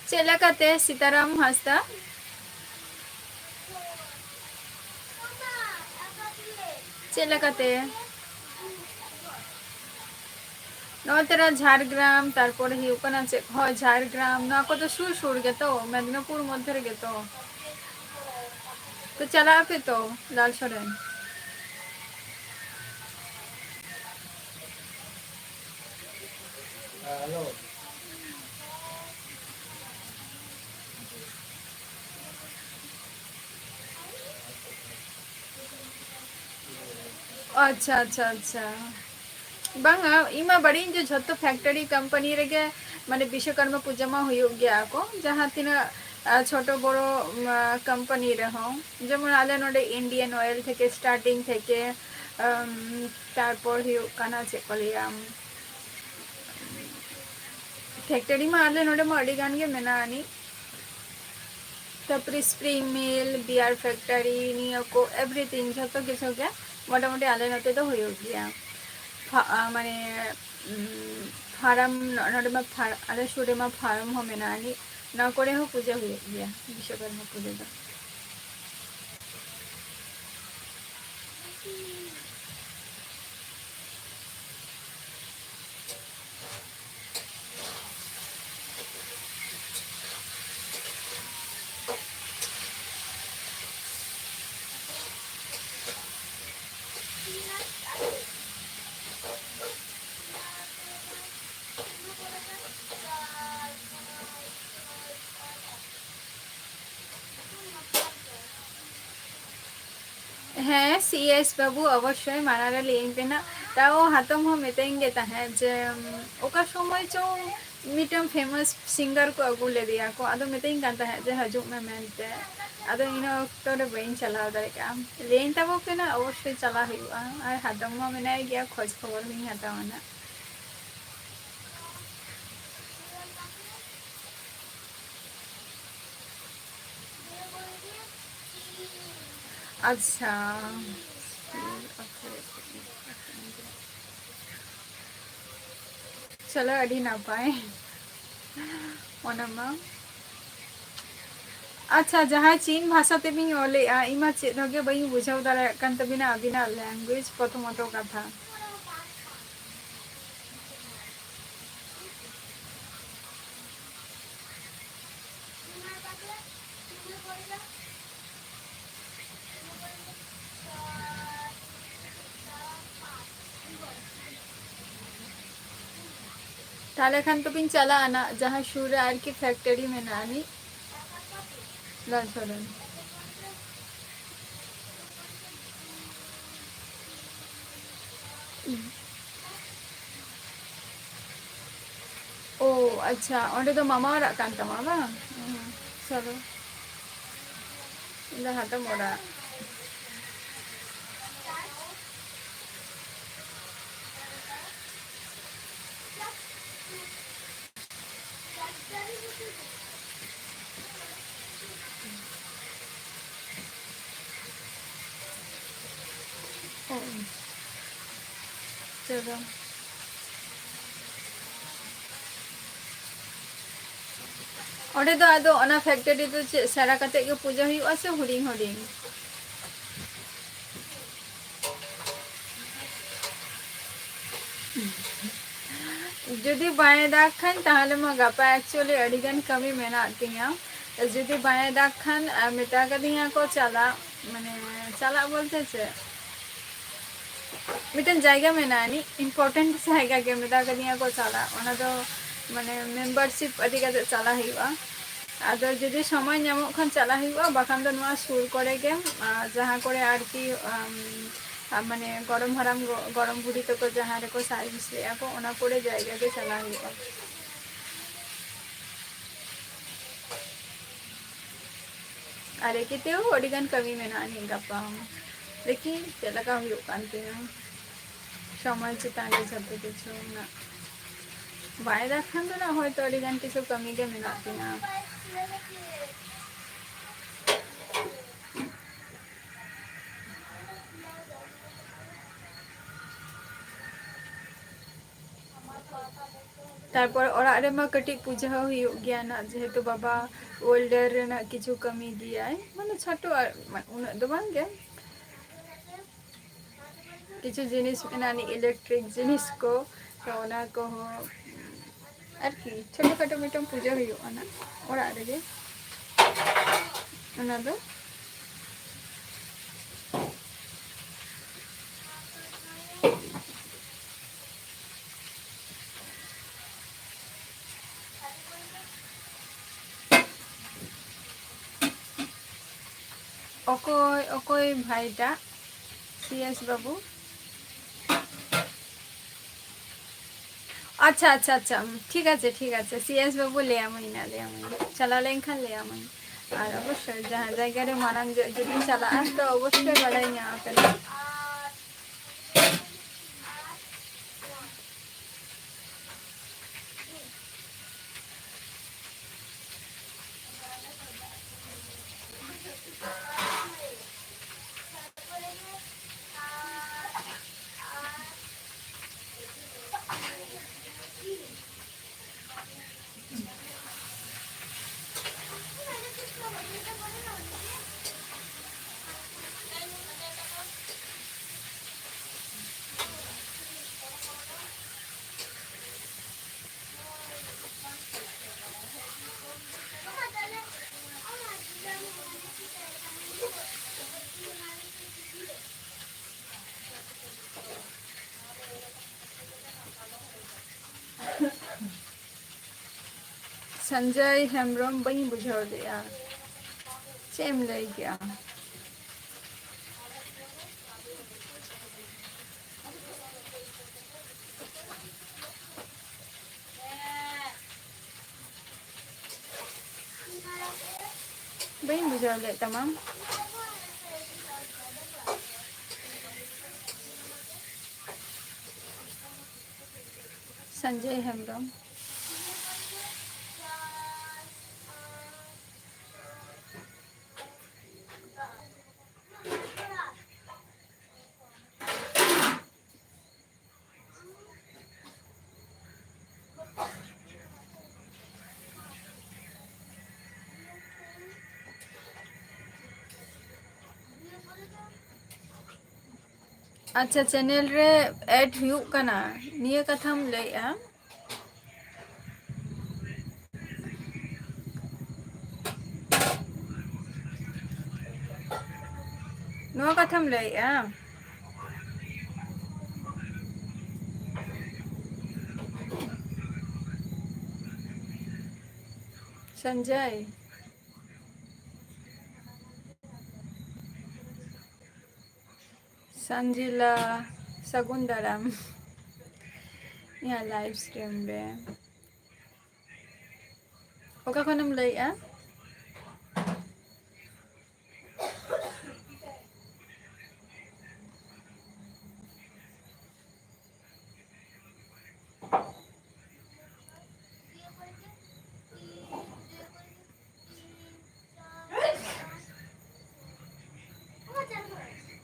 ᱪᱮᱫ ᱞᱮᱠᱟᱛᱮ ᱥᱤᱛᱟᱨᱟᱢ ᱦᱟᱸᱥᱫᱟ? ᱪᱮᱫ ᱞᱮᱠᱟᱛᱮ? ᱱᱚᱜᱼᱚᱭ ᱛᱚᱨᱟ ᱡᱷᱟᱲᱜᱨᱟᱢ, ᱛᱟᱨᱯᱚᱨᱮ ᱦᱩᱭᱩᱜ ᱠᱟᱱᱟ ᱪᱮᱫ, ᱦᱳᱭ, ᱡᱷᱟᱲᱜᱨᱟᱢ, ᱱᱚᱣᱟ ᱠᱚᱫᱚ ᱥᱩᱨ ᱥᱩᱨ ᱜᱮᱛᱚ, ᱢᱮᱫᱽᱱᱤᱯᱩᱨ ᱢᱚᱫᱽᱫᱷᱮ ᱨᱮᱜᱮ ᱛᱚ᱾ ᱛᱚ ᱪᱟᱞᱟᱜ ᱟᱯᱮ ᱛᱚ ᱞᱟᱞ ᱥᱚᱨᱮᱱ? ᱟᱪᱪᱷᱟ, ᱟᱪᱪᱷᱟ, ᱟᱪᱪᱷᱟ᱾ ᱵᱟᱝᱟ, ᱤᱧ ᱢᱟ ᱵᱟᱲᱟᱭᱟᱹᱧ ᱡᱮ ᱡᱷᱚᱛᱚ factory company ᱨᱮᱜᱮ ᱢᱟᱱᱮ ᱵᱤᱥᱥᱚᱠᱚᱨᱢᱟ ᱯᱩᱡᱟᱹ ᱢᱟ ᱦᱩᱭᱩᱜ ᱜᱮᱭᱟ ᱠᱚ, ᱡᱟᱦᱟᱸ ᱛᱤᱱᱟᱹᱜ, ᱟ, ᱪᱷᱳᱴᱳ ᱵᱚᱲᱚ, ᱢᱟ, company ᱨᱮᱦᱚᱸ, ᱡᱮᱢᱚᱱ ᱟᱞᱮ ᱱᱚᱰᱮ Indian Oil ᱛᱷᱮᱠᱮ starting ᱛᱷᱮᱠᱮ, ᱟᱢ, ᱛᱟᱨᱯᱚᱨ ᱦᱩᱭᱩᱜ ᱠᱟᱱᱟ ᱪᱮᱫ ᱠᱚ ᱞᱟᱹᱭᱟ, factory ᱢᱟ ᱟᱞᱮ ᱱᱚᱰᱮ ᱢᱟ ᱟᱹᱰᱤ ᱜᱟᱱ ᱜᱮ ᱢᱮᱱᱟᱜ ᱟᱹᱱᱤᱡ᱾ ᱛᱟᱨᱯᱚᱨᱮ spring mill, beer factory, ᱱᱤᱭᱟᱹ ᱠᱚ everything, ᱡᱷᱚᱛᱚ ᱠᱤᱪᱷᱩ ᱜᱮ ᱢᱚᱴᱟᱢᱩᱴᱤ ᱟᱞᱮ ᱱᱚᱛᱮ ᱫᱚ ᱦᱩᱭᱩᱜ ᱜᱮᱭᱟ᱾ ᱯᱷᱟ-, ᱟ, ᱢᱟᱱᱮ, ᱩᱢ, farm, ᱱᱚ-, ᱱᱚᱰᱮ ᱢᱟ ᱯᱷᱟᱨ-, ᱟᱞᱮ ᱥᱩᱨ ᱨᱮᱢᱟ farm ᱦᱚᱸ ᱢᱮᱱᱟᱜ ᱟᱹᱱᱤᱡ, ᱱᱚᱣᱟ ᱠᱚᱨᱮ ᱦᱚᱸ ᱯᱩᱡᱟᱹ ᱦᱩᱭᱩᱜ ᱜᱮᱭᱟ, ᱵᱤᱥᱥᱚᱠᱚᱨᱢᱟ ᱯᱩᱡᱟᱹ ᱫᱚ᱾ ᱦᱮᱸ, ᱥᱤ ᱮᱥ ᱵᱟᱹᱵᱩ, ᱚᱵᱚᱥᱥᱳᱭ ᱢᱟᱲᱟᱝ ᱨᱮ ᱞᱟᱹᱭᱟᱹᱧ ᱯᱮ ᱱᱟᱜ᱾ ᱛᱟᱣ ᱦᱟᱛᱚᱢ ᱦᱚᱸ ᱢᱤᱛᱟᱹᱧ ᱜᱮ ᱛᱟᱦᱮᱸᱫ ᱡᱮ, ᱩᱢ, ᱚᱠᱟ ᱥᱚᱢᱚᱭ ᱪᱚᱝ ᱢᱤᱫᱴᱟᱝ famous singer ᱠᱚ ᱟᱹᱜᱩ ᱞᱮᱫᱮᱭᱟ ᱠᱚ, ᱟᱫᱚ ᱢᱤᱛᱟᱹᱧ ᱠᱟᱱ ᱛᱟᱦᱮᱸᱫ ᱡᱮ ᱦᱤᱡᱩᱜ ᱢᱮ ᱢᱮᱱᱛᱮ, ᱟᱫᱚ ᱤᱱᱟᱹ ᱚᱠᱛᱚ ᱨᱮ ᱵᱟᱹᱧ ᱪᱟᱞᱟᱣ ᱫᱟᱲᱮ ᱠᱟᱜᱼᱟ᱾ ᱞᱟᱹᱭᱟᱹᱧ ᱛᱟᱵᱚ ᱯᱮ ᱱᱟᱜ, ᱚᱵᱚᱥᱥᱳᱭ ᱪᱟᱞᱟᱣ ᱦᱩᱭᱩᱜᱼᱟ, ᱟᱨ ᱦᱟᱛᱚᱢ ᱢᱟ ᱢᱮᱱᱟᱭ ᱜᱮᱭᱟ, ᱠᱷᱚᱡᱽ ᱠᱷᱚᱵᱚᱨ ᱦᱚᱸᱧ ᱦᱟᱛᱟᱣᱟ ᱱᱟᱜ᱾ ᱟᱪᱪᱷᱟ, ᱪᱚᱞᱚ, ᱟᱹᱰᱤ ᱱᱟᱯᱟᱭ᱾ ᱚᱱᱟ ᱢᱟ ᱟᱪᱪᱷᱟ, ᱡᱟᱦᱟᱸᱭ ᱪᱤᱱ ᱵᱷᱟᱥᱟ ᱛᱮᱵᱤᱱ ᱚᱞᱮᱜᱼᱟ, ᱤᱧ ᱢᱟ ᱪᱮᱫ ᱦᱚᱸ ᱜᱮ ᱵᱟᱹᱧ ᱵᱩᱡᱷᱟᱹᱣ ᱫᱟᱲᱮᱭᱟᱜ ᱠᱟᱱ ᱛᱟᱵᱤᱱᱟ ᱟᱹᱵᱤᱱᱟᱜ language, ᱯᱨᱚᱛᱷᱚᱢᱚᱛᱚ ᱠᱟᱛᱷᱟ᱾ ᱛᱟᱦᱞᱮ ᱠᱷᱟᱱ ᱛᱚᱵᱤᱱ ᱪᱟᱞᱟᱜᱼᱟ ᱱᱟᱜ, ᱡᱟᱦᱟᱸ ᱥᱩᱨ ᱨᱮ ᱟᱨᱠᱤ factory ᱢᱮᱱᱟᱜᱼᱟ ᱟᱹᱱᱤᱡ, ᱞᱟᱞ ᱥᱚᱨᱮᱱ᱾ ᱳ ᱟᱪᱪᱷᱟ, ᱚᱸᱰᱮ ᱫᱚ ᱢᱟᱢᱟ ᱚᱲᱟᱜ ᱠᱟᱱ ᱛᱟᱢᱟ ᱵᱟᱝ? ᱦᱩᱸ, ᱪᱚᱞᱚ᱾ ᱤᱧ ᱫᱚ ᱦᱟᱛᱚᱢ ᱚᱲᱟᱜ᱾ ᱚ᱾ ᱪᱚᱞᱚ᱾ ᱚᱸᱰᱮ ᱫᱚ ᱟᱫᱚ ᱚᱱᱟ factory ᱫᱚ ᱪᱮᱫ ᱥᱮᱬᱟ ᱠᱟᱛᱮ ᱜᱮ ᱯᱩᱡᱟᱹ ᱦᱩᱭᱩᱜᱼᱟ ᱥᱮ ᱦᱩᱰᱤᱧ ᱦᱩᱰᱤᱧ? ᱡᱩᱫᱤ ᱵᱟᱭ ᱫᱟᱜᱽ ᱠᱷᱟᱱ, ᱛᱟᱦᱚᱞᱮ ᱢᱟ ᱜᱟᱯᱟ actually ᱟᱹᱰᱤ ᱜᱟᱱ ᱠᱟᱹᱢᱤ ᱢᱮᱱᱟᱜ ᱛᱤᱧᱟ᱾ ᱡᱩᱫᱤ ᱵᱟᱭ ᱫᱟᱜᱽ ᱠᱷᱟᱱ, ᱟᱨ ᱢᱮᱛᱟ ᱠᱟᱫᱤᱧᱟ ᱠᱚ ᱪᱟᱞᱟᱜ, ᱢᱟᱱᱮ, ᱪᱟᱞᱟᱜ ᱵᱚᱞᱛᱮ ᱪᱮᱫ, ᱢᱤᱫᱴᱮᱱ ᱡᱟᱭᱜᱟ ᱢᱮᱱᱟᱜᱼᱟ, ᱟᱹᱰᱤ important ᱡᱟᱭᱜᱟ ᱜᱮ, ᱢᱮᱛᱟ ᱠᱟᱫᱤᱧᱟ ᱠᱚ ᱪᱟᱞᱟᱜ᱾ ᱚᱱᱟ ᱫᱚ, ᱢᱟᱱᱮ, membership ᱤᱫᱤ ᱠᱟᱛᱮ ᱪᱟᱞᱟᱜ ᱦᱩᱭᱩᱜᱼᱟ᱾ ᱟᱫᱚ ᱡᱩᱫᱤ ᱥᱚᱢᱚᱭ ᱧᱟᱢᱚᱜ ᱠᱷᱟᱱ ᱪᱟᱞᱟᱜ ᱦᱩᱭᱩᱜᱼᱟ, ᱵᱟᱠᱷᱟᱱ ᱫᱚ ᱱᱚᱣᱟ ᱥᱩᱨ ᱠᱚᱨᱮ ᱜᱮ, ᱟᱨ ᱡᱟᱦᱟᱸ ᱠᱚᱨᱮ ᱟᱨᱠᱤ, ᱟᱢ, ᱟᱢ, ᱢᱟᱱᱮ, ᱜᱚᱲᱚᱢ ᱦᱟᱲᱟᱢ, ᱜᱚ-, ᱜᱚᱲᱚᱢ ᱵᱩᱰᱷᱤ ᱛᱟᱠᱚ ᱡᱟᱦᱟᱸ ᱨᱮᱠᱚ service ᱞᱮᱫᱼᱟ ᱠᱚ, ᱚᱱᱟ ᱠᱚᱨᱮ ᱡᱟᱭᱜᱟ ᱜᱮ ᱪᱟᱞᱟᱜ ᱦᱩᱭᱩᱜᱼᱟ᱾ ᱟᱨ ᱮᱠᱮᱛᱮᱣ ᱟᱹᱰᱤᱜᱟᱱ ᱠᱟᱹᱢᱤ ᱢᱮᱱᱟᱜ ᱟᱹᱱᱤᱡ ᱜᱟᱯᱟ ᱦᱚᱸ᱾ ᱫᱮᱠᱷᱤ ᱪᱮᱫ ᱞᱮᱠᱟ ᱦᱩᱭᱩᱜ ᱠᱟᱱ ᱛᱤᱧᱟ᱾ ᱥᱚᱢᱚᱭ ᱪᱮᱛᱟᱱ ᱨᱮ ᱡᱷᱚᱛᱚ ᱠᱤᱪᱷᱩ ᱨᱮᱱᱟᱜ᱾ ᱵᱟᱭ ᱫᱟᱜ ᱠᱷᱟᱱ ᱫᱚ ᱱᱟᱜ ᱦᱚᱭᱛᱚ ᱟᱹᱰᱤᱜᱟᱱ ᱠᱤᱪᱷᱩ ᱠᱟᱹᱢᱤ ᱜᱮ ᱢᱮᱱᱟᱜ ᱛᱤᱧᱟ᱾ ᱛᱟᱨᱯᱚᱨ ᱚᱲᱟᱜ ᱨᱮᱢᱟ ᱠᱟᱹᱴᱤᱡ ᱯᱩᱡᱟᱹ ᱦᱚᱸ ᱦᱩᱭᱩᱜ ᱜᱮᱭᱟ ᱱᱟᱜ, ᱡᱮᱦᱮᱛᱩ ᱵᱟᱵᱟ welder ᱨᱮᱱᱟᱜ ᱠᱤᱪᱷᱩ ᱠᱟᱹᱢᱤ ᱜᱮᱭᱟᱭ, ᱢᱟᱱᱮ ᱪᱷᱳᱴᱳ ᱟᱨ, ᱢᱟᱱᱮ ᱩᱱᱟᱹᱜ ᱫᱚ ᱵᱟᱝ ᱜᱮ, ᱠᱤᱪᱷᱩ ᱡᱤᱱᱤᱥ ᱢᱮᱱᱟᱜᱼᱟ, ᱱᱤ electric ᱡᱤᱱᱤᱥ ᱠᱚ, ᱛᱚ ᱚᱱᱟ ᱠᱚᱦᱚᱸ ᱟᱨᱠᱤ ᱪᱷᱳᱴᱳ ᱠᱷᱟᱴᱳ ᱢᱤᱫᱴᱟᱝ ᱯᱩᱡᱟᱹ ᱦᱩᱭᱩᱜᱼᱟ ᱱᱟᱜ ᱚᱲᱟᱜ ᱨᱮᱜᱮ, ᱚᱱᱟ ᱫᱚ᱾ ᱚᱠᱚᱭ, ᱚᱠᱚᱭ ᱵᱷᱟᱭᱴᱟᱜ? ᱥᱤ ᱮᱥ ᱵᱟᱹᱵᱩ᱾ ᱟᱪᱪᱷᱟ, ᱟᱪᱪᱷᱟ, ᱟᱪᱪᱷᱟ, ᱴᱷᱤᱠ ᱟᱪᱷᱮ, ᱴᱷᱤᱠ ᱟᱪᱷᱮ, ᱥᱤ ᱮᱥ ᱵᱟᱹᱵᱩ ᱞᱟᱹᱭᱟᱢᱟᱹᱧ ᱱᱟᱜ, ᱞᱟᱹᱭᱟᱢᱟᱹᱧ, ᱪᱟᱞᱟᱣ ᱞᱮᱱᱠᱷᱟᱱ ᱞᱟᱹᱭᱟᱢᱟᱹᱧ᱾ ᱟᱨ ᱚᱵᱚᱥᱥᱳᱭ ᱡᱟᱦᱟᱸ ᱡᱟᱭᱜᱟ ᱨᱮ ᱢᱟᱨᱟᱝ ᱧᱚᱜ ᱡᱩᱫᱤᱧ ᱪᱟᱞᱟᱜᱼᱟ, ᱛᱚ ᱚᱵᱚᱥᱥᱳᱭ ᱵᱟᱰᱟᱭ ᱧᱟᱢ ᱟᱯᱮ ᱱᱟᱜ᱾ ᱥᱚᱧᱡᱚᱭ ᱦᱮᱢᱵᱨᱚᱢ, ᱵᱟᱹᱧ ᱵᱩᱡᱷᱟᱹᱣ ᱞᱮᱜᱼᱟ, ᱪᱮᱫ ᱮᱢ ᱞᱟᱹᱭ ᱠᱮᱜᱼᱟ? ᱵᱟᱹᱧ ᱵᱩᱡᱷᱟᱹᱣ ᱞᱮᱫ ᱛᱟᱢᱟ᱾ ᱥᱚᱧᱡᱚᱭ ᱦᱮᱢᱵᱨᱚᱢ᱾ ᱟᱪᱪᱷᱟ, ᱪᱮᱱᱮᱞ ᱨᱮ ᱮᱰ ᱦᱩᱭᱩᱜ ᱠᱟᱱᱟ, ᱱᱤᱭᱟᱹ ᱠᱟᱛᱷᱟᱢ ᱞᱟᱹᱭᱮᱜᱼᱟ? ᱱᱚᱣᱟ ᱠᱟᱛᱷᱟᱢ ᱞᱟᱹᱭᱮᱜᱼᱟ? ᱥᱚᱧᱡᱚᱭ, ᱥᱟᱱᱡᱤᱞᱟ, ᱥᱟᱹᱜᱩᱱ ᱫᱟᱨᱟᱢ ᱤᱧᱟᱹᱜ ᱞᱟᱭᱤᱵᱷ ᱥᱴᱨᱤᱢ ᱨᱮ᱾ ᱚᱠᱟ ᱠᱷᱚᱱᱮᱢ ᱞᱟᱹᱭᱮᱜᱼᱟ?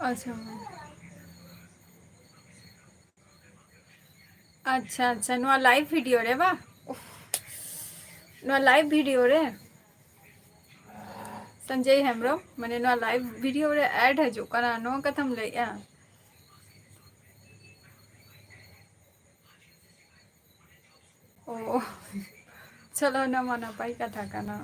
ᱟᱪᱪᱷᱟ᱾ ᱟᱪᱪᱷᱟ, ᱟᱪᱪᱷᱟ, ᱱᱚᱣᱟ ᱞᱟᱭᱤᱵᱷ ᱵᱷᱤᱰᱤᱭᱳ ᱨᱮ ᱵᱟ? ᱩᱯᱷ, ᱱᱚᱣᱟ ᱞᱟᱭᱤᱵᱷ ᱵᱷᱤᱰᱤᱭᱳ ᱨᱮ ᱥᱚᱧᱡᱚᱭ ᱦᱮᱢᱵᱨᱚᱢ, ᱢᱟᱱᱮ ᱱᱚᱣᱟ ᱞᱟᱭᱤᱵᱷ ᱵᱷᱤᱰᱤᱭᱳ ᱨᱮ ᱮᱰ ᱦᱤᱡᱩᱜ ᱠᱟᱱᱟ, ᱱᱚᱣᱟ ᱠᱟᱛᱷᱟᱢ ᱞᱟᱹᱭᱮᱜᱼᱟ? ᱳ, ᱪᱚᱞᱚ, ᱚᱱᱟ ᱢᱟ ᱱᱟᱯᱟᱭ ᱠᱟᱛᱷᱟ ᱠᱟᱱᱟ᱾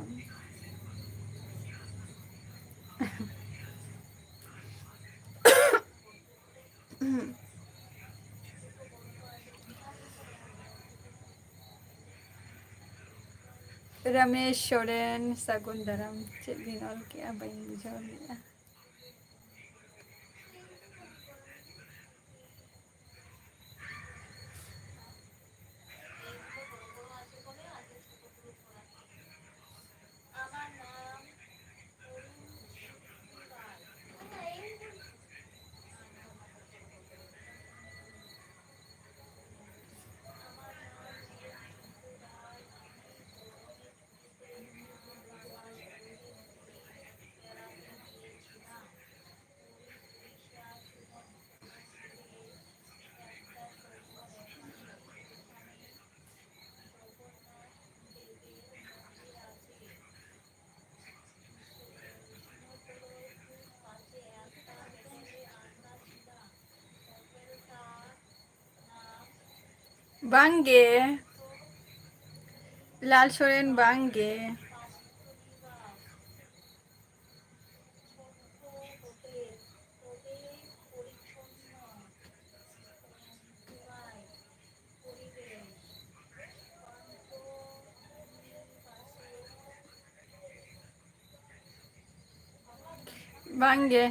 ᱨᱟᱢᱮᱥ ᱥᱚᱨᱮᱱ, ᱥᱟᱹᱜᱩᱱ ᱫᱟᱨᱟᱢ᱾ ᱪᱮᱫ ᱵᱤᱱ ᱚᱞ ᱠᱮᱜᱼᱟ? ᱵᱟᱹᱧ ᱵᱩᱡᱷᱟᱹᱣ ᱞᱮᱜᱼᱟ᱾ ᱵᱟᱝ ᱜᱮ᱾ ᱞᱟᱞ ᱥᱚᱨᱮᱱ, ᱵᱟᱝ ᱜᱮ᱾ ᱵᱟᱝ ᱜᱮ᱾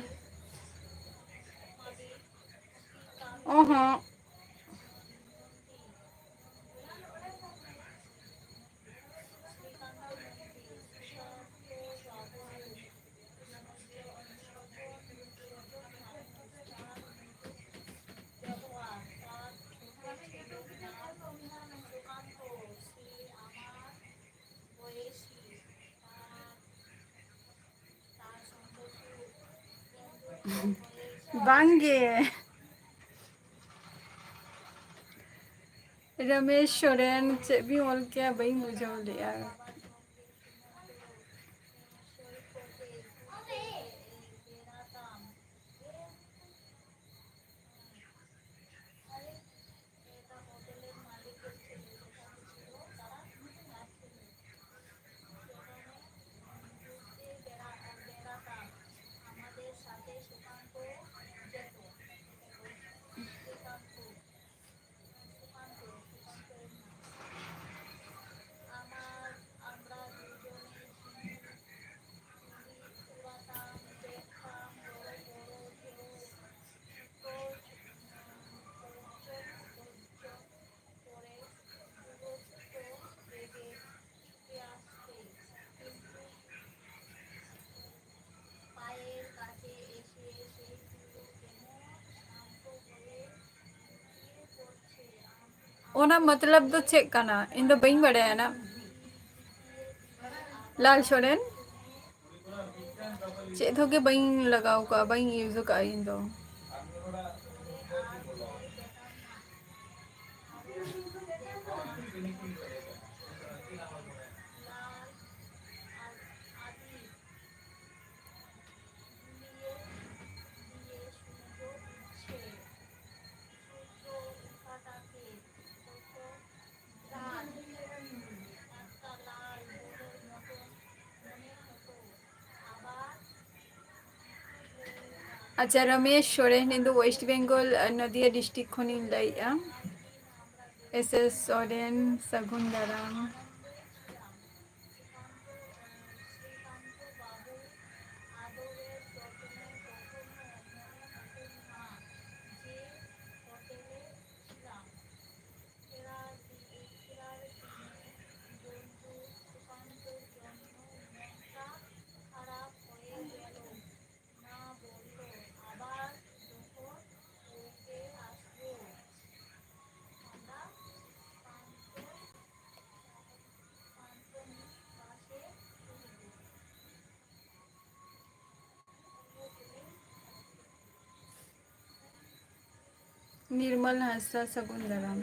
ᱚᱦᱚᱸ᱾ ᱵᱟᱝ ᱜᱮ᱾ ᱨᱚᱢᱮᱥ ᱥᱚᱨᱮᱱ, ᱪᱮᱫ ᱵᱤᱱ ᱚᱞ ᱠᱮᱭᱟ? ᱵᱟᱹᱧ ᱵᱩᱡᱷᱟᱹᱣ ᱞᱮᱜᱼᱟ᱾ ᱚᱱᱟ ᱢᱚᱛᱞᱚᱵ ᱫᱚ ᱪᱮᱫ ᱠᱟᱱᱟ? ᱤᱧ ᱫᱚ ᱵᱟᱹᱧ ᱵᱟᱲᱟᱭᱟ ᱱᱟ᱾ ᱞᱟᱞ ᱥᱚᱨᱮᱱ, ᱪᱮᱫ ᱦᱚᱸ ᱜᱮ ᱵᱟᱹᱧ ᱞᱟᱜᱟᱣ ᱠᱟᱜᱼᱟ, ᱵᱟᱹᱧ ᱤᱭᱩᱡᱽ ᱠᱟᱜᱼᱟ ᱤᱧ ᱫᱚ᱾ ᱟᱪᱪᱷᱟ, ᱨᱚᱢᱮᱥ ᱥᱚᱨᱮᱱ, ᱤᱧ ᱫᱚ ᱳᱭᱮᱥᱴ ᱵᱮᱝᱜᱚᱞ, ᱱᱚᱫᱤᱭᱟ ᱰᱤᱥᱴᱨᱤᱠᱴ ᱠᱷᱚᱱᱤᱧ ᱞᱟᱹᱭᱮᱫᱼᱟ᱾ ᱮᱥ ᱮᱥ ᱥᱚᱨᱮᱱ, ᱥᱟᱹᱜᱩᱱ ᱫᱟᱨᱟᱢ᱾ ᱱᱤᱨᱢᱚᱞ ᱦᱟᱸᱥᱫᱟ, ᱥᱟᱹᱜᱩᱱ ᱫᱟᱨᱟᱢ᱾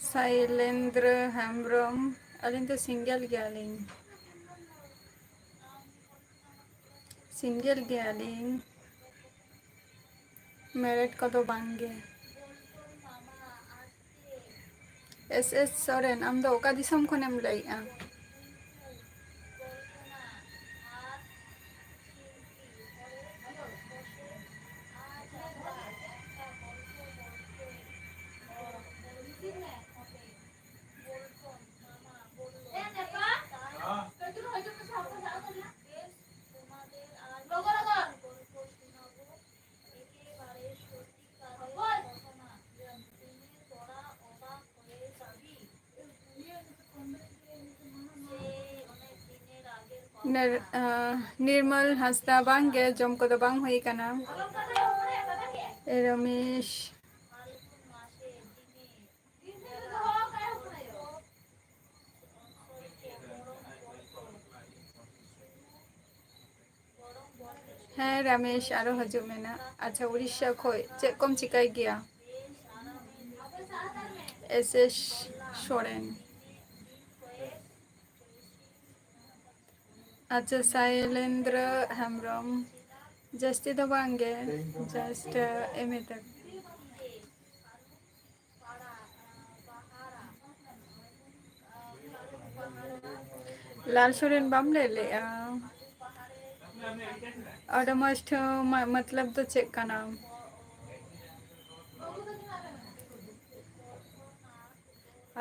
ᱥᱟᱭᱞᱮᱱᱫᱨᱚ ᱦᱮᱢᱵᱨᱚᱢ, ᱟᱹᱞᱤᱧ ᱫᱚ ᱥᱤᱝᱜᱮᱞ ᱜᱮᱭᱟᱞᱤᱧ᱾ ᱥᱤᱝᱜᱮᱞ ᱜᱮᱭᱟᱞᱤᱧ, ᱢᱮᱨᱮᱰ ᱠᱚᱫᱚ ᱵᱟᱝ ᱜᱮ᱾ ᱮᱥ ᱮᱥ ᱥᱚᱨᱮᱱ, ᱟᱢ ᱫᱚ ᱚᱠᱟ ᱫᱤᱥᱚᱢ ᱠᱷᱚᱱᱮᱢ ᱞᱟᱹᱭᱮᱜᱼᱟ? ᱱᱤᱨ-, ᱟᱸ, ᱱᱤᱨᱢᱚᱞ ᱦᱟᱸᱥᱫᱟ, ᱵᱟᱝ ᱜᱮ, ᱡᱚᱢ ᱠᱚᱫᱚ ᱵᱟᱝ ᱦᱩᱭ ᱠᱟᱱᱟ᱾ ᱨᱚᱢᱮᱥ᱾ ᱦᱮᱸ ᱨᱟᱢᱮᱥ, ᱟᱨᱚ ᱦᱤᱡᱩᱜ ᱢᱮ ᱱᱟ᱾ ᱟᱪᱪᱷᱟ, ᱩᱲᱤᱥᱥᱟ ᱠᱷᱚᱡ ᱪᱮᱫ ᱠᱚᱢ ᱪᱤᱠᱟᱹᱭ ᱜᱮᱭᱟ? S S Soren. ᱟᱪᱪᱷᱟ, ᱥᱟᱭᱞᱮᱱᱫᱨᱚ ᱦᱮᱢᱵᱨᱚᱢ᱾ ᱡᱟᱹᱥᱛᱤ ᱫᱚ ᱵᱟᱝ ᱜᱮ, just, ᱮᱢ ᱮ ᱛᱟᱠ᱾ ᱞᱟᱞ ᱥᱚᱨᱮᱱ ᱵᱟᱢ ᱞᱟᱹᱭ ᱞᱮᱜᱼᱟ? ᱟᱹᱰᱤ ᱢᱚᱡᱽ ᱴᱷᱟᱹᱣ ᱢᱟ-, ᱢᱚᱛᱞᱚᱵ ᱫᱚ ᱪᱮᱫ ᱠᱟᱱᱟ?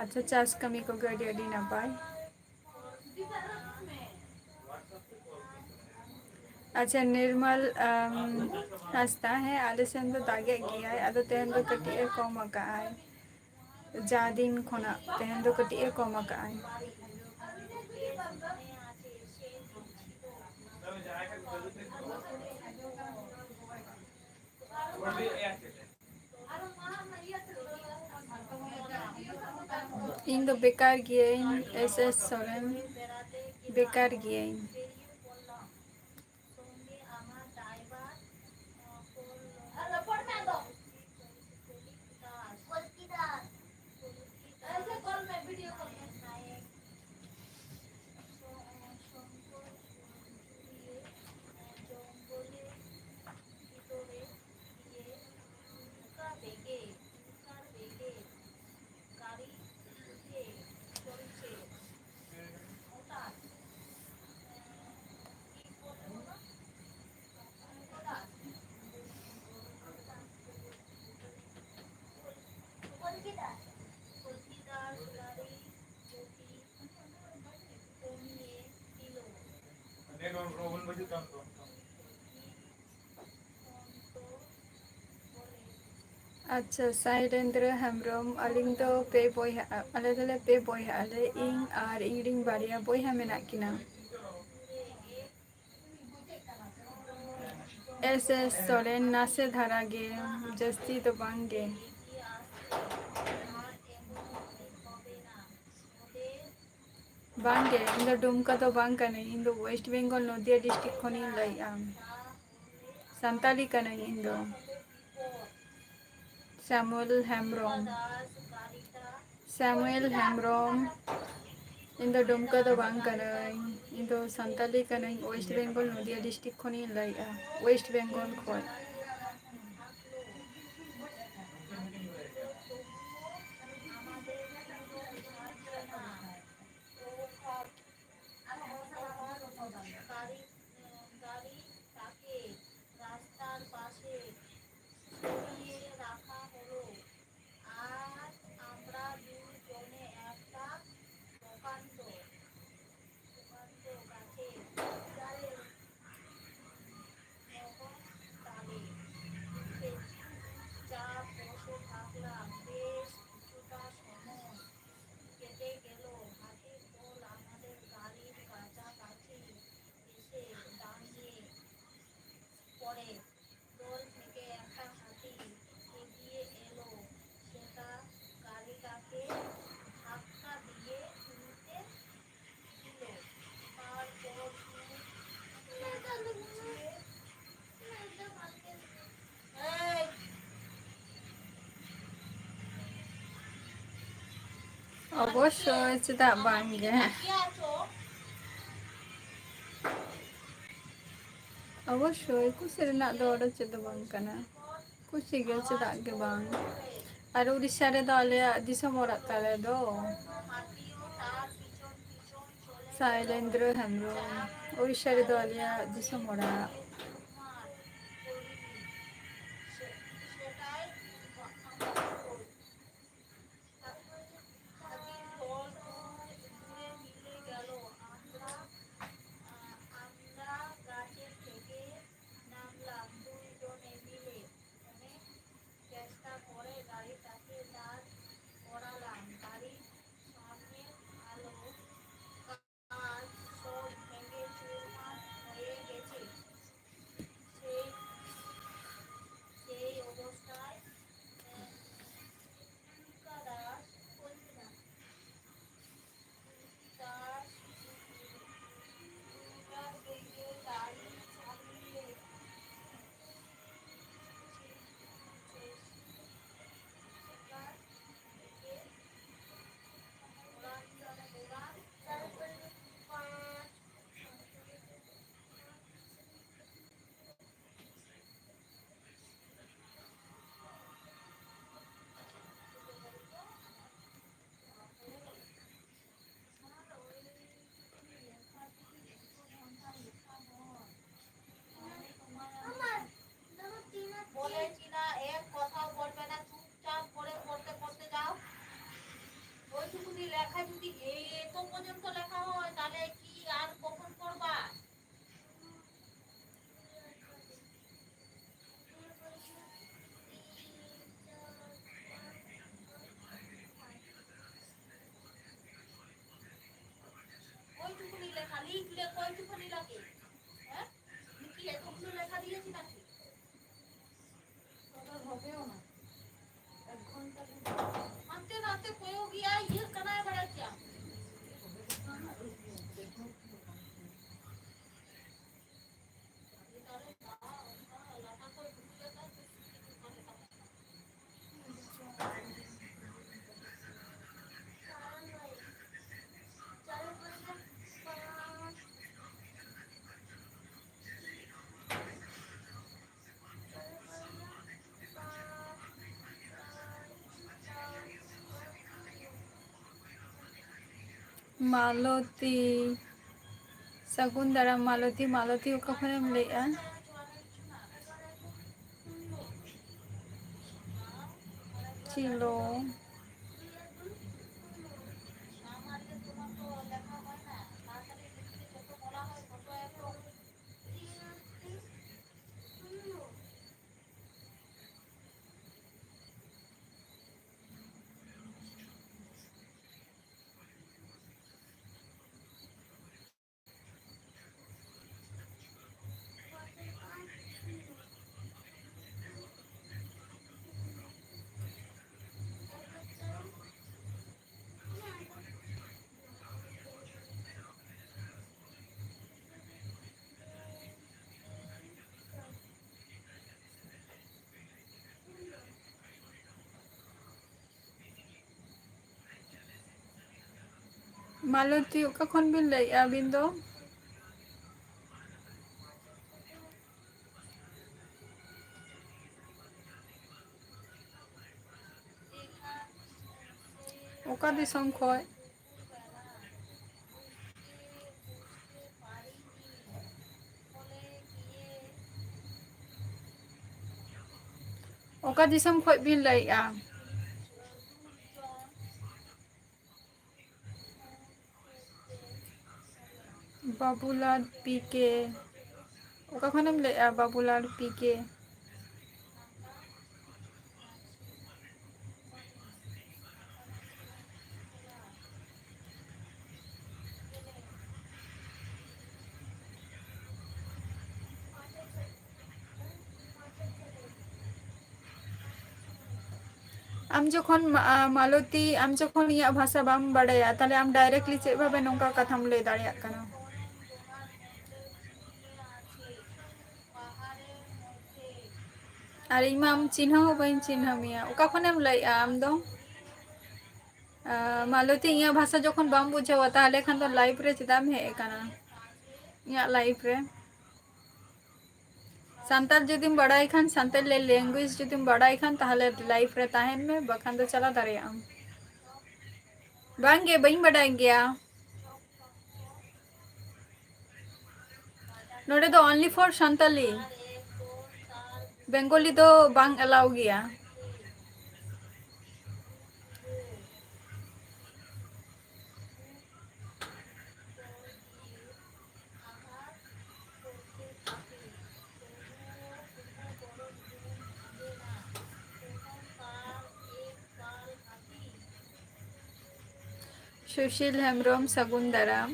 ᱟᱪᱪᱷᱟ, ᱪᱟᱥ ᱠᱟᱹᱢᱤ ᱠᱚᱜᱮ ᱟᱹᱰᱤ ᱟᱹᱰᱤ ᱱᱟᱯᱟᱭ᱾ ᱟᱪᱪᱷᱟ, ᱱᱤᱨᱢᱟᱞ, ᱟᱢ, ᱦᱟᱸᱥᱫᱟ, ᱦᱮᱸ, ᱟᱞᱮ ᱥᱮᱱ ᱫᱚ ᱫᱟᱜᱮᱫ ᱜᱮᱭᱟᱭ, ᱟᱫᱚ ᱛᱮᱦᱮᱧ ᱫᱚ ᱠᱟᱹᱴᱤᱡ ᱮ ᱠᱚᱢ ᱟᱠᱟᱜᱼᱟᱭ᱾ ᱡᱟ ᱫᱤᱱ ᱠᱷᱚᱱᱟᱜ ᱛᱮᱦᱮᱧ ᱫᱚ ᱠᱟᱹᱴᱤᱡ ᱮ ᱠᱚᱢ ᱟᱠᱟᱜᱼᱟᱭ᱾ ᱤᱧ ᱫᱚ ᱵᱮᱠᱟᱨ ᱜᱤᱭᱟᱹᱧ, ᱮᱥ ᱮᱥ ᱥᱚᱨᱮᱱ, ᱵᱮᱠᱟᱨ ᱜᱤᱭᱟᱹᱧ᱾ ᱟᱪᱪᱷᱟ, ᱥᱟᱭᱨᱮᱱᱫᱨᱚ ᱦᱮᱢᱵᱨᱚᱢ, ᱟᱹᱞᱤᱧ ᱫᱚ ᱯᱮ ᱵᱚᱭᱦᱟ, ᱟᱞᱮ ᱫᱚᱞᱮ ᱯᱮ ᱵᱚᱭᱦᱟ ᱟᱞᱮ, ᱤᱧ ᱟᱨ ᱤᱧ ᱨᱤᱱ ᱵᱟᱨᱭᱟ ᱵᱚᱭᱦᱟ ᱢᱮᱱᱟᱜ ᱠᱤᱱᱟ᱾ ᱮᱥ ᱮᱥ ᱥᱚᱨᱮᱱ, ᱱᱟᱥᱮ ᱫᱷᱟᱨᱟ ᱜᱮ, ᱡᱟᱹᱥᱛᱤ ᱫᱚ ᱵᱟᱝ ᱜᱮ᱾ ᱵᱟᱝ ᱜᱮ, ᱤᱧ ᱫᱚ ᱰᱩᱢᱠᱟ ᱫᱚ ᱵᱟᱝ ᱠᱟᱹᱱᱟᱹᱧ, ᱤᱧ ᱫᱚ West Bengal ᱱᱚᱫᱤᱭᱟ district ᱠᱷᱚᱱᱤᱧ ᱞᱟᱹᱭᱮᱫᱼᱟ᱾ ᱥᱟᱱᱛᱟᱞᱤ ᱠᱟᱹᱱᱟᱹᱧ ᱤᱧ ᱫᱚ᱾ ᱥᱟᱢᱩᱭᱮᱞ ᱦᱮᱢᱵᱨᱚᱢ᱾ ᱥᱟᱢᱩᱭᱮᱞ ᱦᱮᱢᱵᱨᱚᱢ᱾ ᱤᱧ ᱫᱚ ᱰᱩᱢᱠᱟ ᱫᱚ ᱵᱟᱝ ᱠᱟᱹᱱᱟᱹᱧ, ᱤᱧ ᱫᱚ ᱥᱟᱱᱛᱟᱞᱤ ᱠᱟᱹᱱᱟᱹᱧ, ᱳᱭᱮᱥᱴ ᱵᱮᱝᱜᱚᱞ ᱱᱚᱫᱤᱭᱟ ᱰᱤᱥᱴᱨᱤᱠᱴ ᱠᱷᱚᱱᱤᱧ ᱞᱟᱹᱭᱮᱫᱼᱟ, ᱳᱭᱮᱥᱴ ᱵᱮᱝᱜᱚᱞ ᱠᱷᱚᱱ᱾ রাস্তার পাশে সরিয়ে রাখা হলো। আর আমরা দুজনে একটা প্রকাণ্ড, প্রকাণ্ড গাছের ডালে, তখন তালে উঠে চুপচাপ বসে থাকলাম। বেশ কিছুটা সময় কেটে গেল। হাতির দল আমাদের গাড়ির কাছাকাছি এসে দাঁড়িয়ে পড়ে। দল থেকে একটা হাতি এগিয়ে এলো। সেটা গাড়িটাকে ধাক্কা দিয়ে উল্টে দিল। তারপর দূর থেকে এই ᱚᱵᱚᱥᱥᱳᱭ, ᱪᱮᱫᱟᱜ ᱵᱟᱝ ᱜᱮ? ᱚᱵᱚᱥᱥᱳᱭ, ᱠᱩᱥᱤ ᱨᱮᱱᱟᱜ ᱫᱚ ᱚᱸᱰᱮ ᱪᱮᱫ ᱫᱚ ᱵᱟᱝ ᱠᱟᱱᱟ᱾ ᱠᱩᱥᱤ ᱜᱮ, ᱪᱮᱫᱟᱜ ᱜᱮ ᱵᱟᱝ? ᱟᱨ ᱩᱲᱤᱥᱥᱟ ᱨᱮᱫᱚ ᱟᱞᱮᱭᱟᱜ ᱫᱤᱥᱚᱢ ᱚᱲᱟᱜ ᱛᱟᱞᱮ ᱫᱚ᱾ ᱥᱟᱭᱞᱮᱱᱫᱨᱚ ᱦᱮᱢᱵᱨᱚᱢ, ᱩᱲᱤᱥᱥᱟ ᱨᱮᱫᱚ ᱟᱞᱮᱭᱟᱜ ᱫᱤᱥᱚᱢ ᱚᱲᱟᱜ᱾ চেষ্টা করে গাড়িটাকে দাঁড় করালাম। গাড়ির সামনের আলো কাঁচ সব ভেঙে চুরমার হয়ে গেছে। ᱢᱟᱞᱚᱛᱤ, ᱥᱟᱹᱜᱩᱱ ᱫᱟᱨᱟᱢ ᱢᱟᱞᱚᱛᱤ᱾ ᱢᱟᱞᱚᱛᱤ, ᱚᱠᱟ ᱠᱷᱚᱱᱮᱢ ᱞᱟᱹᱭᱮᱜᱼᱟ? ᱪᱤᱞᱚ᱾ ᱢᱟᱞᱚᱛᱤ, ᱚᱠᱟ ᱠᱷᱚᱱ ᱵᱤᱱ ᱞᱟᱹᱭᱮᱜᱼᱟ ᱟᱹᱵᱤᱱ ᱫᱚ? ᱚᱠᱟ ᱫᱤᱥᱚᱢ ᱠᱷᱚᱡ? ᱚᱠᱟ ᱫᱤᱥᱚᱢ ᱠᱷᱚᱡ ᱵᱤᱱ ᱞᱟᱹᱭᱮᱜᱼᱟ? ᱵᱟᱹᱵᱩᱞᱟᱞ ᱯᱤ ᱠᱮ᱾ ᱚᱠᱟ ᱠᱷᱚᱱᱮᱢ ᱞᱟᱹᱭᱮᱜᱼᱟ ᱵᱟᱹᱵᱩᱞᱟᱞ ᱯᱤ ᱠᱮ? ᱟᱢ ᱡᱚᱠᱷᱚᱱ ᱢᱟ-, ᱟ, ᱢᱟᱞᱚᱛᱤ, ᱟᱢ ᱡᱚᱠᱷᱚᱱ ᱤᱧᱟᱹᱜ ᱵᱷᱟᱥᱟ ᱵᱟᱢ ᱵᱟᱰᱟᱭᱟ, ᱛᱟᱦᱞᱮ ᱟᱢ directly ᱪᱮᱫ ᱵᱷᱟᱵᱮ ᱱᱚᱝᱠᱟ ᱠᱟᱛᱷᱟᱢ ᱞᱟᱹᱭ ᱫᱟᱲᱮᱭᱟᱜ ᱠᱟᱱᱟ? ᱟᱨ ᱤᱧ ᱢᱟ ᱟᱢ ᱪᱤᱱᱦᱟᱹᱣ ᱦᱚᱸ ᱵᱟᱹᱧ ᱪᱤᱱᱦᱟᱹᱣ ᱢᱮᱭᱟ᱾ ᱚᱠᱟ ᱠᱷᱚᱱᱮᱢ ᱞᱟᱹᱭᱮᱜᱼᱟ ᱟᱢ ᱫᱚ? ᱟ, ᱢᱟᱞᱚᱛᱤ, ᱤᱧᱟᱹᱜ ᱵᱷᱟᱥᱟ ᱡᱚᱠᱷᱚᱱ ᱵᱟᱢ ᱵᱩᱡᱷᱟᱹᱣᱟ, ᱛᱟᱦᱞᱮ ᱠᱷᱟᱱ ᱫᱚ live ᱨᱮ ᱪᱮᱫᱟᱜ ᱮᱢ ᱦᱮᱡ ᱟᱠᱟᱱᱟ ᱤᱧᱟᱹᱜ live ᱨᱮ? ᱥᱟᱱᱛᱟᱲ ᱡᱩᱫᱤᱢ ᱵᱟᱲᱟᱭ ᱠᱷᱟᱱ, ᱥᱟᱱᱛᱟᱲ language ᱡᱩᱫᱤᱢ ᱵᱟᱲᱟᱭ ᱠᱷᱟᱱ, ᱛᱟᱦᱞᱮ live ᱨᱮ ᱛᱟᱦᱮᱱ ᱢᱮ, ᱵᱟᱠᱷᱟᱱ ᱫᱚ ᱪᱟᱞᱟᱣ ᱫᱟᱲᱮᱭᱟᱜ ᱟᱢ᱾ ᱵᱟᱝ ᱜᱮ, ᱵᱟᱹᱧ ᱵᱟᱰᱟᱭ ᱜᱮᱭᱟ᱾ ᱱᱚᱰᱮ ᱫᱚ only for ᱥᱟᱱᱛᱟᱞᱤ, ᱵᱮᱝᱜᱚᱞᱤ ᱫᱚ ᱵᱟᱝ allow ᱜᱮᱭᱟ᱾ ᱥᱩᱥᱤᱞ ᱦᱮᱢᱵᱨᱚᱢ, ᱥᱟᱹᱜᱩᱱ ᱫᱟᱨᱟᱢ᱾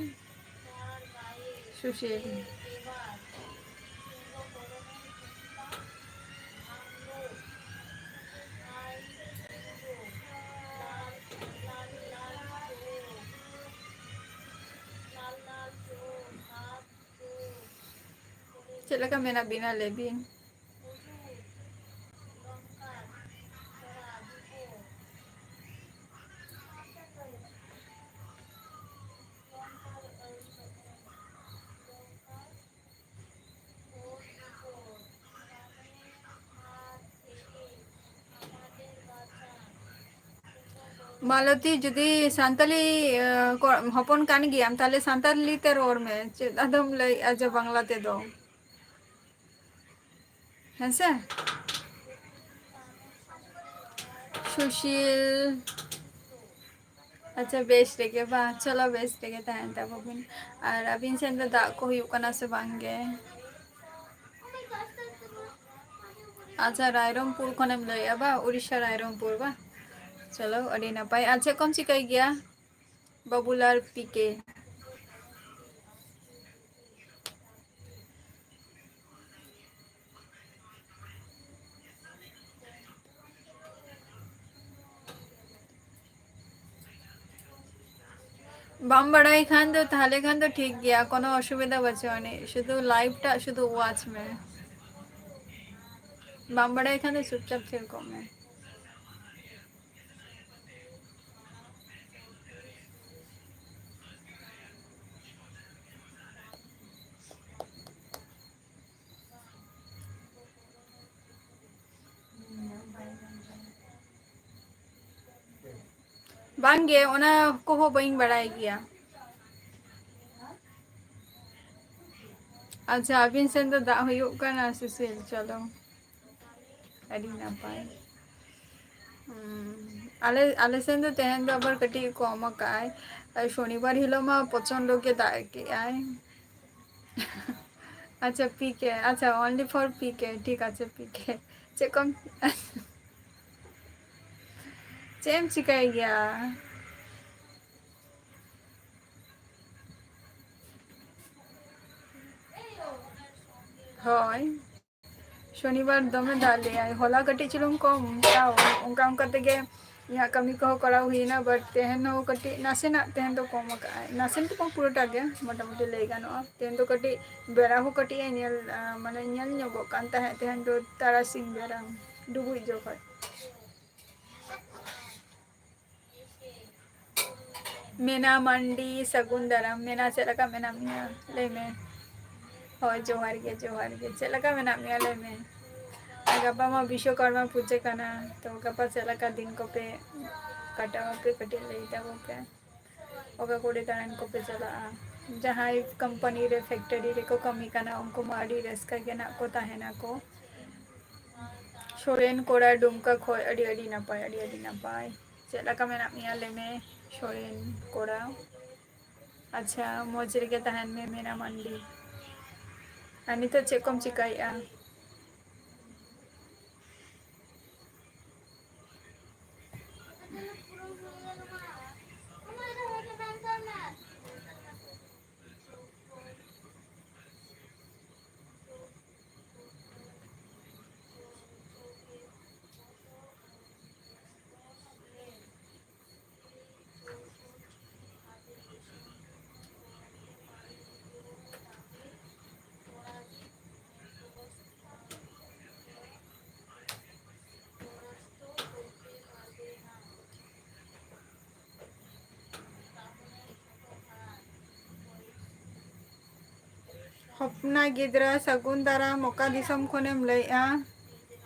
ᱥᱩᱥᱤᱞ᱾ ᱪᱮᱫ ᱞᱮᱠᱟ ᱢᱮᱱᱟᱜ ᱵᱤᱱᱟ ᱞᱟᱹᱭ ᱵᱤᱱ? ᱢᱟᱞᱚᱛᱤ, ᱡᱩᱫᱤ ᱥᱟᱱᱛᱟᱞᱤ, ᱮ, ᱠᱚ-, ᱦᱚᱯᱚᱱ ᱠᱟᱱ ᱜᱮᱭᱟᱢ, ᱛᱟᱦᱞᱮ ᱥᱟᱱᱛᱟᱞᱤ ᱛᱮ ᱨᱚᱲ ᱢᱮ᱾ ᱪᱮᱫ ᱟᱫᱚᱢ ᱞᱟᱹᱭᱮᱜᱼᱟ ᱡᱮ ᱵᱟᱝᱞᱟ ᱛᱮᱫᱚ? ᱦᱮᱸᱥᱮ? ᱥᱩᱥᱤᱞ᱾ ᱟᱪᱪᱷᱟ, ᱵᱮᱥ ᱨᱮᱜᱮ ᱵᱟᱝ? ᱪᱚᱞᱚ, ᱵᱮᱥ ᱨᱮᱜᱮ ᱛᱟᱦᱮᱱ ᱛᱟᱵᱚ ᱵᱤᱱ᱾ ᱟᱨ ᱟᱹᱵᱤᱱ ᱥᱮᱱ ᱫᱚ ᱫᱟᱜ ᱠᱚ ᱦᱩᱭᱩᱜ ᱠᱟᱱᱟ ᱥᱮ ᱵᱟᱝ ᱜᱮ? ᱟᱪᱪᱷᱟ, ᱨᱟᱭᱨᱚᱝᱯᱩᱨ ᱠᱷᱚᱱᱮᱢ ᱞᱟᱹᱭᱮᱜᱼᱟ ᱵᱟ? ᱩᱲᱤᱥᱥᱟ ᱨᱟᱭᱨᱚᱝᱯᱩᱨ ᱵᱟ? ᱪᱚᱞᱚ, ᱟᱹᱰᱤ ᱱᱟᱯᱟᱭ᱾ ᱟᱨ ᱪᱮᱫ ᱠᱚᱢ ᱪᱤᱠᱟᱹᱭ ᱜᱮᱭᱟ ᱵᱟᱹᱵᱩᱞᱟᱞ ᱯᱤ ᱠᱮ? ᱵᱟᱢ ᱵᱟᱲᱟᱭ ᱠᱷᱟᱱ ᱫᱚ, ᱛᱟᱦᱞᱮ ᱠᱷᱟᱱ ᱫᱚ ᱴᱷᱤᱠ ᱜᱮᱭᱟ, ᱠᱳᱱᱳ ᱚᱥᱩᱵᱤᱫᱷᱟ ᱵᱟᱹᱪᱩᱜ ᱟᱹᱱᱤᱡ, ᱥᱩᱫᱷᱩ live ᱴᱟᱜ ᱥᱩᱫᱷᱩ watch ᱢᱮ᱾ ᱵᱟᱢ ᱵᱟᱲᱟᱭ ᱠᱷᱟᱱ ᱫᱚ ᱪᱩᱯᱪᱟᱯ ᱛᱷᱤᱨ ᱠᱚᱜ ᱢᱮ᱾ ᱵᱟᱝᱜᱮ, ᱚᱱᱟ ᱠᱚᱦᱚᱸ ᱵᱟᱹᱧ ᱵᱟᱲᱟᱭ ᱜᱮᱭᱟ᱾ ᱟᱪᱪᱷᱟ, ᱟᱹᱵᱤᱱ ᱥᱮᱱ ᱫᱚ ᱫᱟᱜ ᱦᱩᱭᱩᱜ ᱠᱟᱱᱟ ᱥᱮ ᱪᱮᱫ? ᱪᱚᱞᱚ, ᱟᱹᱰᱤ ᱱᱟᱯᱟᱭ᱾ ᱦᱩᱸ, ᱟᱞᱮ, ᱟᱞᱮ ᱥᱮᱱ ᱫᱚ ᱛᱮᱦᱮᱧ ᱫᱚ ᱟᱵᱟᱨ ᱠᱟᱹᱴᱤᱡ ᱠᱚᱢ ᱟᱠᱟᱜᱼᱟᱭ᱾ ᱟᱨ ᱥᱚᱱᱤᱵᱟᱨ ᱦᱤᱞᱳᱜ ᱢᱟ ᱯᱨᱚᱪᱚᱱᱰᱚ ᱜᱮ ᱫᱟᱜ ᱠᱮᱜᱼᱟᱭ᱾ ᱟᱪᱪᱷᱟ, ᱯᱤ ᱠᱮ, ᱟᱪᱪᱷᱟ, only for ᱯᱤ ᱠᱮ, ᱴᱷᱤᱠ ᱟᱪᱷᱮ, ᱯᱤ ᱠᱮ᱾ ᱪᱮᱫ ᱠᱚᱢ, ᱪᱮᱫ ᱮᱢ ᱪᱤᱠᱟᱹᱭ ᱜᱮᱭᱟ? ᱦᱳᱭ, ᱥᱚᱱᱤᱵᱟᱨ ᱫᱚᱢᱮ ᱫᱟᱜ ᱞᱮᱜᱼᱟᱭ, ᱦᱚᱞᱟ ᱠᱟᱹᱴᱤᱡ ᱪᱩᱞᱩᱝ ᱠᱚᱢ, ᱛᱟᱣ ᱚᱱᱠᱟ ᱚᱱᱠᱟ ᱛᱮᱜᱮ ᱤᱧᱟᱹᱜ ᱠᱟᱹᱢᱤ ᱠᱚᱦᱚᱸ ᱠᱚᱨᱟᱣ ᱦᱩᱭᱱᱟ, but ᱛᱮᱦᱮᱧ ᱦᱚᱸ ᱠᱟᱹᱴᱤᱡ ᱱᱟᱥᱮᱱᱟᱜ ᱛᱮᱦᱮᱧ ᱫᱚ ᱠᱚᱢ ᱟᱠᱟᱜᱼᱟᱭ, ᱱᱟᱥᱮ ᱫᱚ ᱵᱟᱝ, ᱯᱩᱨᱟᱹᱴᱟ ᱜᱮ ᱢᱚᱴᱟᱢᱩᱴᱤ ᱞᱟᱹᱭ ᱜᱟᱱᱚᱜᱼᱟ᱾ ᱛᱮᱦᱮᱧ ᱫᱚ ᱠᱟᱹᱴᱤᱡ ᱵᱮᱲᱟ ᱦᱚᱸ ᱠᱟᱹᱴᱤᱡ ᱮ ᱧᱮᱞ, ᱟᱸ, ᱢᱟᱱᱮ ᱧᱮᱞ ᱧᱚᱜᱚᱜ ᱠᱟᱱ ᱛᱟᱦᱮᱸᱫ, ᱛᱮᱦᱮᱧ ᱫᱚ ᱛᱟᱨᱟᱥᱤᱧ ᱵᱮᱲᱟ ᱰᱩᱵᱩᱡ ᱡᱚᱠᱷᱚᱡ᱾ ᱢᱮᱱᱟ ᱢᱟᱱᱰᱤ, ᱥᱟᱹᱜᱩᱱ ᱫᱟᱨᱟᱢ᱾ ᱢᱮᱱᱟ, ᱪᱮᱫ ᱞᱮᱠᱟ ᱢᱮᱱᱟᱜ ᱢᱮᱭᱟ? ᱞᱟᱹᱭ ᱢᱮ᱾ ᱦᱳᱭ, ᱡᱚᱦᱟᱨ ᱜᱮ, ᱡᱚᱦᱟᱨ ᱜᱮ᱾ ᱪᱮᱫ ᱞᱮᱠᱟ ᱢᱮᱱᱟᱜ ᱢᱮᱭᱟ? ᱞᱟᱹᱭ ᱢᱮ᱾ ᱟᱨ ᱜᱟᱯᱟ ᱢᱟ ᱵᱤᱥᱥᱚᱠᱚᱨᱢᱟ ᱯᱩᱡᱟᱹ ᱠᱟᱱᱟ, ᱛᱚ ᱜᱟᱯᱟ ᱪᱮᱫ ᱞᱮᱠᱟ ᱫᱤᱱ ᱠᱚᱯᱮ ᱠᱟᱴᱟᱣ ᱟᱯᱮ? ᱠᱟᱹᱴᱤᱡ ᱞᱟᱹᱭ ᱛᱟᱵᱚᱱ ᱯᱮ᱾ ᱚᱠᱟ ᱠᱚᱨᱮ ᱫᱟᱬᱟᱱ ᱠᱚᱯᱮ ᱪᱟᱞᱟᱜᱼᱟ? ᱡᱟᱦᱟᱸᱭ ᱠᱳᱢᱯᱟᱱᱤ ᱨᱮ, ᱯᱷᱮᱠᱴᱚᱨᱤ ᱨᱮᱠᱚ ᱠᱟᱹᱢᱤ ᱠᱟᱱᱟ, ᱩᱱᱠᱩ ᱢᱟ ᱟᱹᱰᱤ ᱨᱟᱹᱥᱠᱟᱹ ᱜᱮ ᱱᱟᱜ ᱠᱚ ᱛᱟᱦᱮᱱᱟᱠᱚ᱾ ᱥᱚᱨᱮᱱ ᱠᱚᱲᱟ ᱰᱩᱢᱠᱟ ᱠᱷᱚᱡ, ᱟᱹᱰᱤ ᱟᱹᱰᱤ ᱱᱟᱯᱟᱭ, ᱟᱹᱰᱤ ᱟᱹᱰᱤ ᱱᱟᱯᱟᱭ᱾ ᱪᱮᱫ ᱞᱮᱠᱟ ᱢᱮᱱᱟᱜ ᱢᱮᱭᱟ ᱞᱟᱹᱭ ᱢᱮ ᱥᱚᱨᱮᱱ ᱠᱚᱲᱟ? ᱟᱪᱪᱷᱟ, ᱢᱚᱡᱽ ᱨᱮᱜᱮ ᱛᱟᱦᱮᱱ ᱢᱮ ᱢᱮᱱᱟ ᱢᱟᱱᱰᱤ᱾ ᱟᱨ ᱱᱤᱛᱚᱜ ᱪᱮᱫ ᱠᱚᱢ ᱪᱤᱠᱟᱹᱭᱮᱫᱼᱟ? ᱦᱚᱯᱱᱟ ᱜᱤᱫᱽᱨᱟᱹ, ᱥᱟᱹᱜᱩᱱ ᱫᱟᱨᱟᱢ᱾ ᱚᱠᱟ ᱫᱤᱥᱚᱢ ᱠᱷᱚᱱᱮᱢ ᱞᱟᱹᱭᱮᱜᱼᱟ?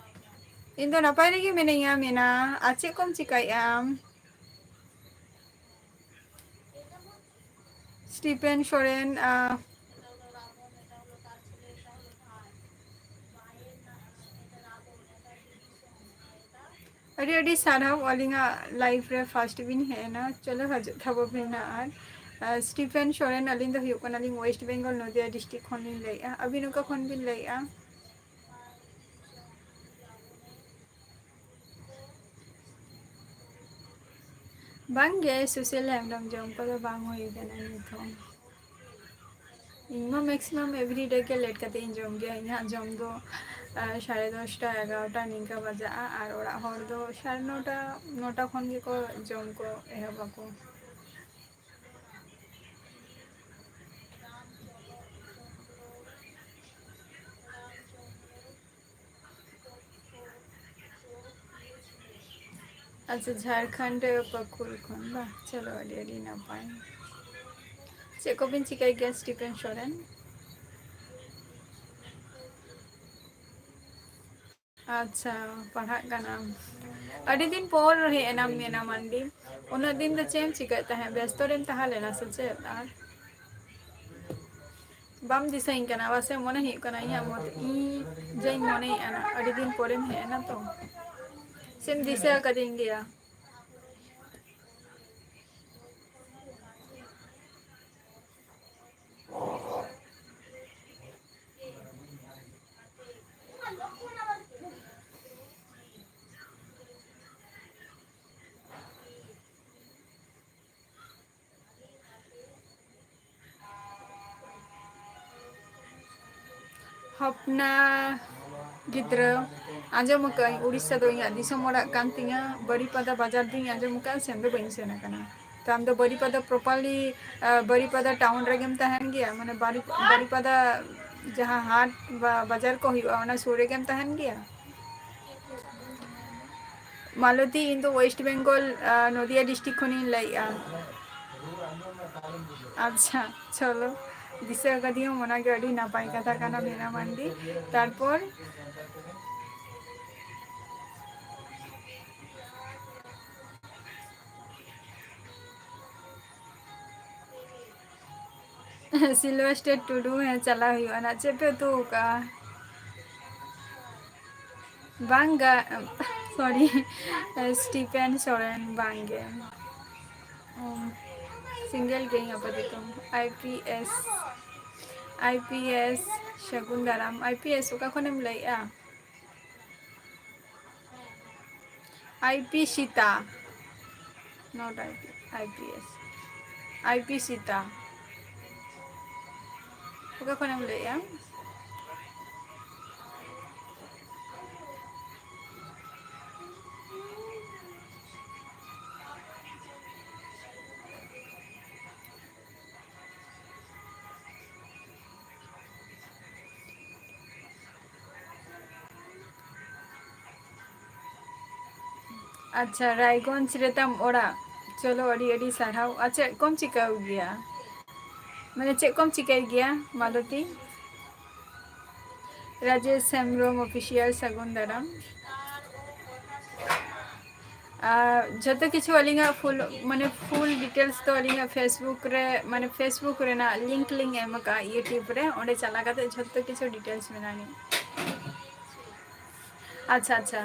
ᱤᱧ ᱫᱚ ᱱᱟᱯᱟᱭ ᱨᱮᱜᱮ ᱢᱤᱱᱟᱹᱧᱟ, ᱢᱮᱱᱟ᱾ ᱟᱨ ᱪᱮᱫ ᱠᱚᱢ ᱪᱤᱠᱟᱹᱭᱮᱜᱼᱟ ᱟᱢ? ᱥᱴᱤᱯᱮᱱ ᱥᱚᱨᱮᱱ, ᱟ, ᱟᱹᱰᱤ ᱟᱹᱰᱤ ᱥᱟᱨᱦᱟᱣ ᱟᱹᱞᱤᱧᱟᱜ live ᱨᱮ first ᱵᱤᱱ ᱦᱮᱡ ᱮᱱᱟ᱾ ᱪᱚᱞᱚ ᱦᱤᱡᱩᱜ ᱛᱟᱵᱚ ᱵᱤᱱ ᱱᱟᱜ᱾ ᱟᱨ, ᱟᱨ ᱥᱴᱤᱯᱷᱮᱱ ᱥᱚᱨᱮᱱ, ᱟᱹᱞᱤᱧ ᱫᱚ ᱦᱩᱭᱩᱜ ᱠᱟᱱᱟᱞᱤᱧ West Bengal ᱱᱚᱫᱤᱭᱟ district ᱠᱷᱚᱱ ᱞᱤᱧ ᱞᱟᱹᱭᱮᱫᱼᱟ᱾ ᱟᱹᱵᱤᱱ ᱚᱠᱟ ᱠᱷᱚᱱ ᱵᱤᱱ ᱞᱟᱹᱭᱮᱫᱼᱟ? ᱵᱟᱝᱜᱮ, ᱥᱩᱥᱤᱞ ᱦᱮᱢᱵᱨᱚᱢ ᱡᱚᱢ ᱠᱚᱫᱚ ᱵᱟᱝ ᱦᱩᱭ ᱠᱟᱱᱟ ᱱᱤᱛ ᱦᱚᱸ᱾ ᱤᱧ ᱢᱟ maximum everyday ᱜᱮ late ᱠᱟᱛᱮ ᱤᱧ ᱡᱚᱢ ᱜᱮᱭᱟ᱾ ᱤᱧᱟᱹᱜ ᱡᱚᱢ ᱫᱚ, ᱟᱨ, ᱥᱟᱲᱮ ᱫᱚᱥᱴᱟ, ᱮᱜᱟᱨᱚᱴᱟ ᱱᱤᱝᱠᱟ ᱵᱟᱡᱟᱜᱼᱟ, ᱟᱨ ᱚᱲᱟᱜ ᱦᱚᱲ ᱫᱚ ᱥᱟᱲᱮ ᱱᱚᱴᱟ, ᱱᱚᱴᱟ ᱠᱷᱚᱱ ᱜᱮᱠᱚ ᱡᱚᱢ ᱠᱚ ᱮᱦᱚᱵ ᱟᱠᱚ᱾ ᱟᱪᱪᱷᱟ, ᱡᱷᱟᱲᱠᱷᱚᱸᱰ ᱯᱟᱹᱠᱩᱲ ᱠᱷᱚᱱ ᱵᱟ? ᱪᱚᱞᱚ, ᱟᱹᱰᱤ ᱟᱹᱰᱤ ᱱᱟᱯᱟᱭ᱾ ᱪᱮᱫ ᱠᱚᱵᱤᱱ ᱪᱤᱠᱟᱹᱭ ᱜᱮᱭᱟ ᱥᱴᱤᱯᱷᱮᱱ ᱥᱚᱨᱮᱱ? ᱟᱪᱪᱷᱟ, ᱯᱟᱲᱦᱟᱜ ᱠᱟᱱᱟᱢ᱾ ᱟᱹᱰᱤ ᱫᱤᱱ ᱯᱚᱨ ᱦᱮᱡ ᱮᱱᱟᱢ ᱢᱤᱱᱟ ᱢᱟᱱᱰᱤ᱾ ᱩᱱᱟᱹᱜ ᱫᱤᱱ ᱫᱚ ᱪᱮᱫ ᱮᱢ ᱪᱤᱠᱟᱹᱭᱮᱫ ᱛᱟᱦᱮᱸᱫ? ᱵᱮᱥᱛᱚ ᱨᱮᱢ ᱛᱟᱦᱮᱸ ᱞᱮᱱᱟ ᱥᱮ ᱪᱮᱫ? ᱟᱨ ᱵᱟᱢ ᱫᱤᱥᱟᱹᱧ ᱠᱟᱱᱟ ᱵᱟᱥᱮ? ᱢᱚᱱᱮ ᱦᱩᱭᱩᱜ ᱠᱟᱱᱟ ᱤᱧᱟᱹᱜ ᱢᱚᱛ-, ᱤᱧ ᱡᱟᱧ ᱢᱚᱱᱮᱭᱮᱫᱼᱟ ᱱᱟ, ᱟᱹᱰᱤ ᱫᱤᱱ ᱯᱚᱨᱮᱢ ᱦᱮᱡ ᱮᱱᱟ ᱛᱚ᱾ ᱥᱮᱢ ᱫᱤᱥᱟᱹ ᱟᱠᱟᱫᱤᱧ ᱜᱮᱭᱟ? ᱦᱚᱯᱱᱟ ᱜᱤᱫᱽᱨᱟᱹ, ᱟᱸᱡᱚᱢ ᱟᱠᱟᱫᱟᱹᱧ ᱩᱲᱤᱥᱥᱟ ᱫᱚ ᱤᱧᱟᱹᱜ ᱫᱤᱥᱚᱢ ᱚᱲᱟᱜ ᱠᱟᱱ ᱛᱤᱧᱟ᱾ ᱵᱟᱨᱤᱯᱟᱫᱟ ᱵᱟᱡᱟᱨ ᱫᱚᱧ ᱟᱸᱡᱚᱢ ᱟᱠᱟᱫᱼᱟ, ᱥᱮᱱ ᱫᱚ ᱵᱟᱹᱧ ᱥᱮᱱ ᱟᱠᱟᱱᱟ᱾ ᱛᱚ ᱟᱢ ᱫᱚ ᱵᱟᱨᱤᱯᱟᱫᱟ properly, ᱟ, ᱵᱟᱨᱤᱯᱟᱫᱟ town ᱨᱮᱜᱮᱢ ᱛᱟᱦᱮᱱ ᱜᱮᱭᱟ? ᱢᱟᱱᱮ ᱵᱟᱨᱤ-, ᱵᱟᱨᱤᱯᱟᱫᱟ ᱡᱟᱦᱟᱸ ᱦᱟᱴ ᱵᱟ ᱵᱟᱡᱟᱨ ᱠᱚ ᱦᱩᱭᱩᱜᱼᱟ, ᱚᱱᱟ ᱥᱩᱨ ᱨᱮᱜᱮᱢ ᱛᱟᱦᱮᱱ ᱜᱮᱭᱟ? ᱢᱟᱞᱚᱛᱤ, ᱤᱧ ᱫᱚ West Bengal, ᱟ, ᱱᱚᱫᱤᱭᱟ district ᱠᱷᱚᱱᱤᱧ ᱞᱟᱹᱭᱮᱫᱼᱟ᱾ ᱟᱪᱪᱷᱟ, ᱪᱚᱞᱚ, ᱫᱤᱥᱟᱹ ᱟᱠᱟᱫᱤᱧᱟᱢ, ᱚᱱᱟᱜᱮ ᱟᱹᱰᱤ ᱱᱟᱯᱟᱭ ᱠᱟᱛᱷᱟ ᱠᱟᱱᱟ, ᱢᱤᱱᱟ ᱢᱟᱱᱰᱤ᱾ ᱛᱟᱨᱯᱚᱨ ᱥᱤᱞᱵᱷᱮᱥᱴᱟᱨ ᱴᱩᱰᱩ, ᱦᱮᱸ, ᱪᱟᱞᱟᱣ ᱦᱩᱭᱩᱜᱼᱟ ᱱᱟᱜ᱾ ᱪᱮᱫ ᱯᱮ ᱩᱛᱩ ᱟᱠᱟᱜᱼᱟ? ᱵᱟᱝ ᱜᱟ-, ᱥᱚᱨᱤ, ᱥᱴᱤᱯᱷᱮᱱ ᱥᱚᱨᱮᱱ, ᱵᱟᱝᱜᱮ᱾ ᱥᱤᱝᱜᱮᱞ ᱜᱮᱭᱟᱹᱧ ᱟᱯᱟᱛᱚᱛᱚ᱾ I P S, I P S ᱥᱟᱹᱜᱩᱱ ᱫᱟᱨᱟᱢ᱾ ᱟᱭ ᱯᱤ ᱮᱥ ᱚᱠᱟ ᱠᱷᱚᱱᱮᱢ ᱞᱟᱹᱭᱮᱜᱼᱟ? I P Sita, not I P, I P S, I P Sita. ᱚᱠᱟ ᱠᱷᱚᱱᱮᱢ ᱞᱟᱹᱭᱮᱜᱼᱟ? ᱟᱪᱪᱷᱟ, ᱨᱟᱭᱜᱚᱸᱡᱽ ᱨᱮᱛᱟᱢ ᱚᱲᱟᱜ? ᱪᱚᱞᱚ, ᱟᱹᱰᱤ ᱟᱹᱰᱤ ᱥᱟᱨᱦᱟᱣ᱾ ᱟᱨ ᱪᱮᱫ ᱠᱚᱢ ᱪᱤᱠᱟᱹᱣ ᱜᱮᱭᱟ? ᱢᱟᱱᱮ, ᱪᱮᱫ ᱠᱚᱢ ᱪᱤᱠᱟᱹᱭ ᱜᱮᱭᱟ, ᱢᱟᱞᱚᱛᱤ? ᱨᱟᱡᱮᱥ ᱦᱮᱢᱵᱨᱚᱢ ᱚᱯᱷᱤᱥᱤᱭᱟᱞ, ᱥᱟᱹᱜᱩᱱ ᱫᱟᱨᱟᱢ᱾ ᱟᱨ ᱡᱷᱚᱛᱚ ᱠᱤᱪᱷᱩ ᱟᱹᱞᱤᱧᱟᱜ ᱯᱷᱩᱞ, ᱢᱟᱱᱮ, ᱯᱷᱩᱞ ᱰᱤᱴᱮᱞᱥ ᱫᱚ ᱟᱹᱞᱤᱧᱟᱜ Facebook ᱨᱮ, ᱢᱟᱱᱮ, Facebook ᱨᱮᱱᱟᱜ ᱞᱤᱝᱠ ᱞᱤᱧ ᱮᱢ ᱟᱠᱟᱫᱼᱟ YouTube ᱨᱮ, ᱚᱸᱰᱮ ᱪᱟᱞᱟᱣ ᱠᱟᱛᱮ ᱡᱷᱚᱛᱚ ᱠᱤᱪᱷᱩ ᱰᱤᱴᱮᱞᱥ ᱢᱮᱱᱟᱜᱼᱟ᱾ ᱟᱪᱪᱷᱟ, ᱟᱪᱪᱷᱟ,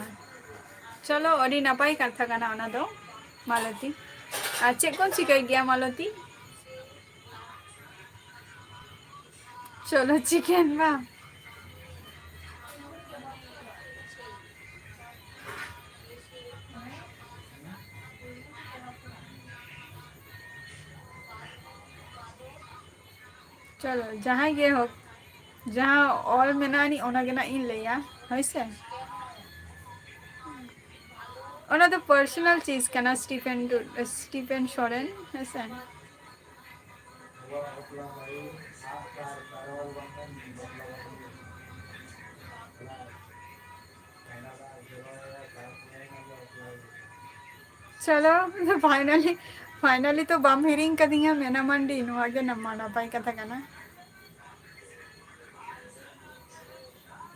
ᱪᱚᱞᱚ, ᱟᱹᱰᱤ ᱱᱟᱯᱟᱭ ᱠᱟᱛᱷᱟ ᱠᱟᱱᱟ ᱚᱱᱟ ᱫᱚ, ᱢᱟᱞᱚᱛᱤ᱾ ᱟᱨ ᱪᱮᱫ ᱠᱚᱢ ᱪᱤᱠᱟᱹᱭ ᱜᱮᱭᱟ, ᱢᱟᱞᱚᱛᱤ? ᱪᱚᱞᱚ, ᱪᱤᱠᱮᱱ ᱵᱟᱝ᱾ ᱪᱚᱞᱚ, ᱡᱟᱦᱟᱸᱭ ᱜᱮ ᱦᱳᱠ, ᱡᱟᱦᱟᱸ ᱚᱞ ᱢᱮᱱᱟᱜ ᱟᱹᱱᱤᱡ, ᱚᱱᱟ ᱜᱮ ᱱᱟᱜ ᱤᱧ ᱞᱟᱹᱭᱟ, ᱦᱳᱭ ᱥᱮ? ᱚᱱᱟ ᱫᱚ ᱯᱟᱨᱥᱚᱱᱟᱞ ᱪᱤᱡᱽ ᱠᱟᱱᱟ, ᱥᱴᱤᱯᱷᱮᱱ ᱴᱩ-, ᱥᱴᱤᱯᱷᱮᱱ ᱥᱚᱨᱮᱱ, ᱦᱮᱸ ᱥᱮ? ᱪᱚᱞᱚ, ᱯᱷᱟᱭᱱᱟᱞᱤ, ᱯᱷᱟᱭᱱᱟᱞᱤ ᱛᱚ ᱵᱟᱢ ᱦᱤᱲᱤᱧ ᱠᱟᱫᱤᱧᱟ, ᱢᱮᱱᱟ ᱢᱟᱱᱰᱤ, ᱱᱚᱣᱟ ᱜᱮ ᱱᱟᱢᱟ-, ᱱᱟᱯᱟᱭ ᱠᱟᱛᱷᱟ ᱠᱟᱱᱟ᱾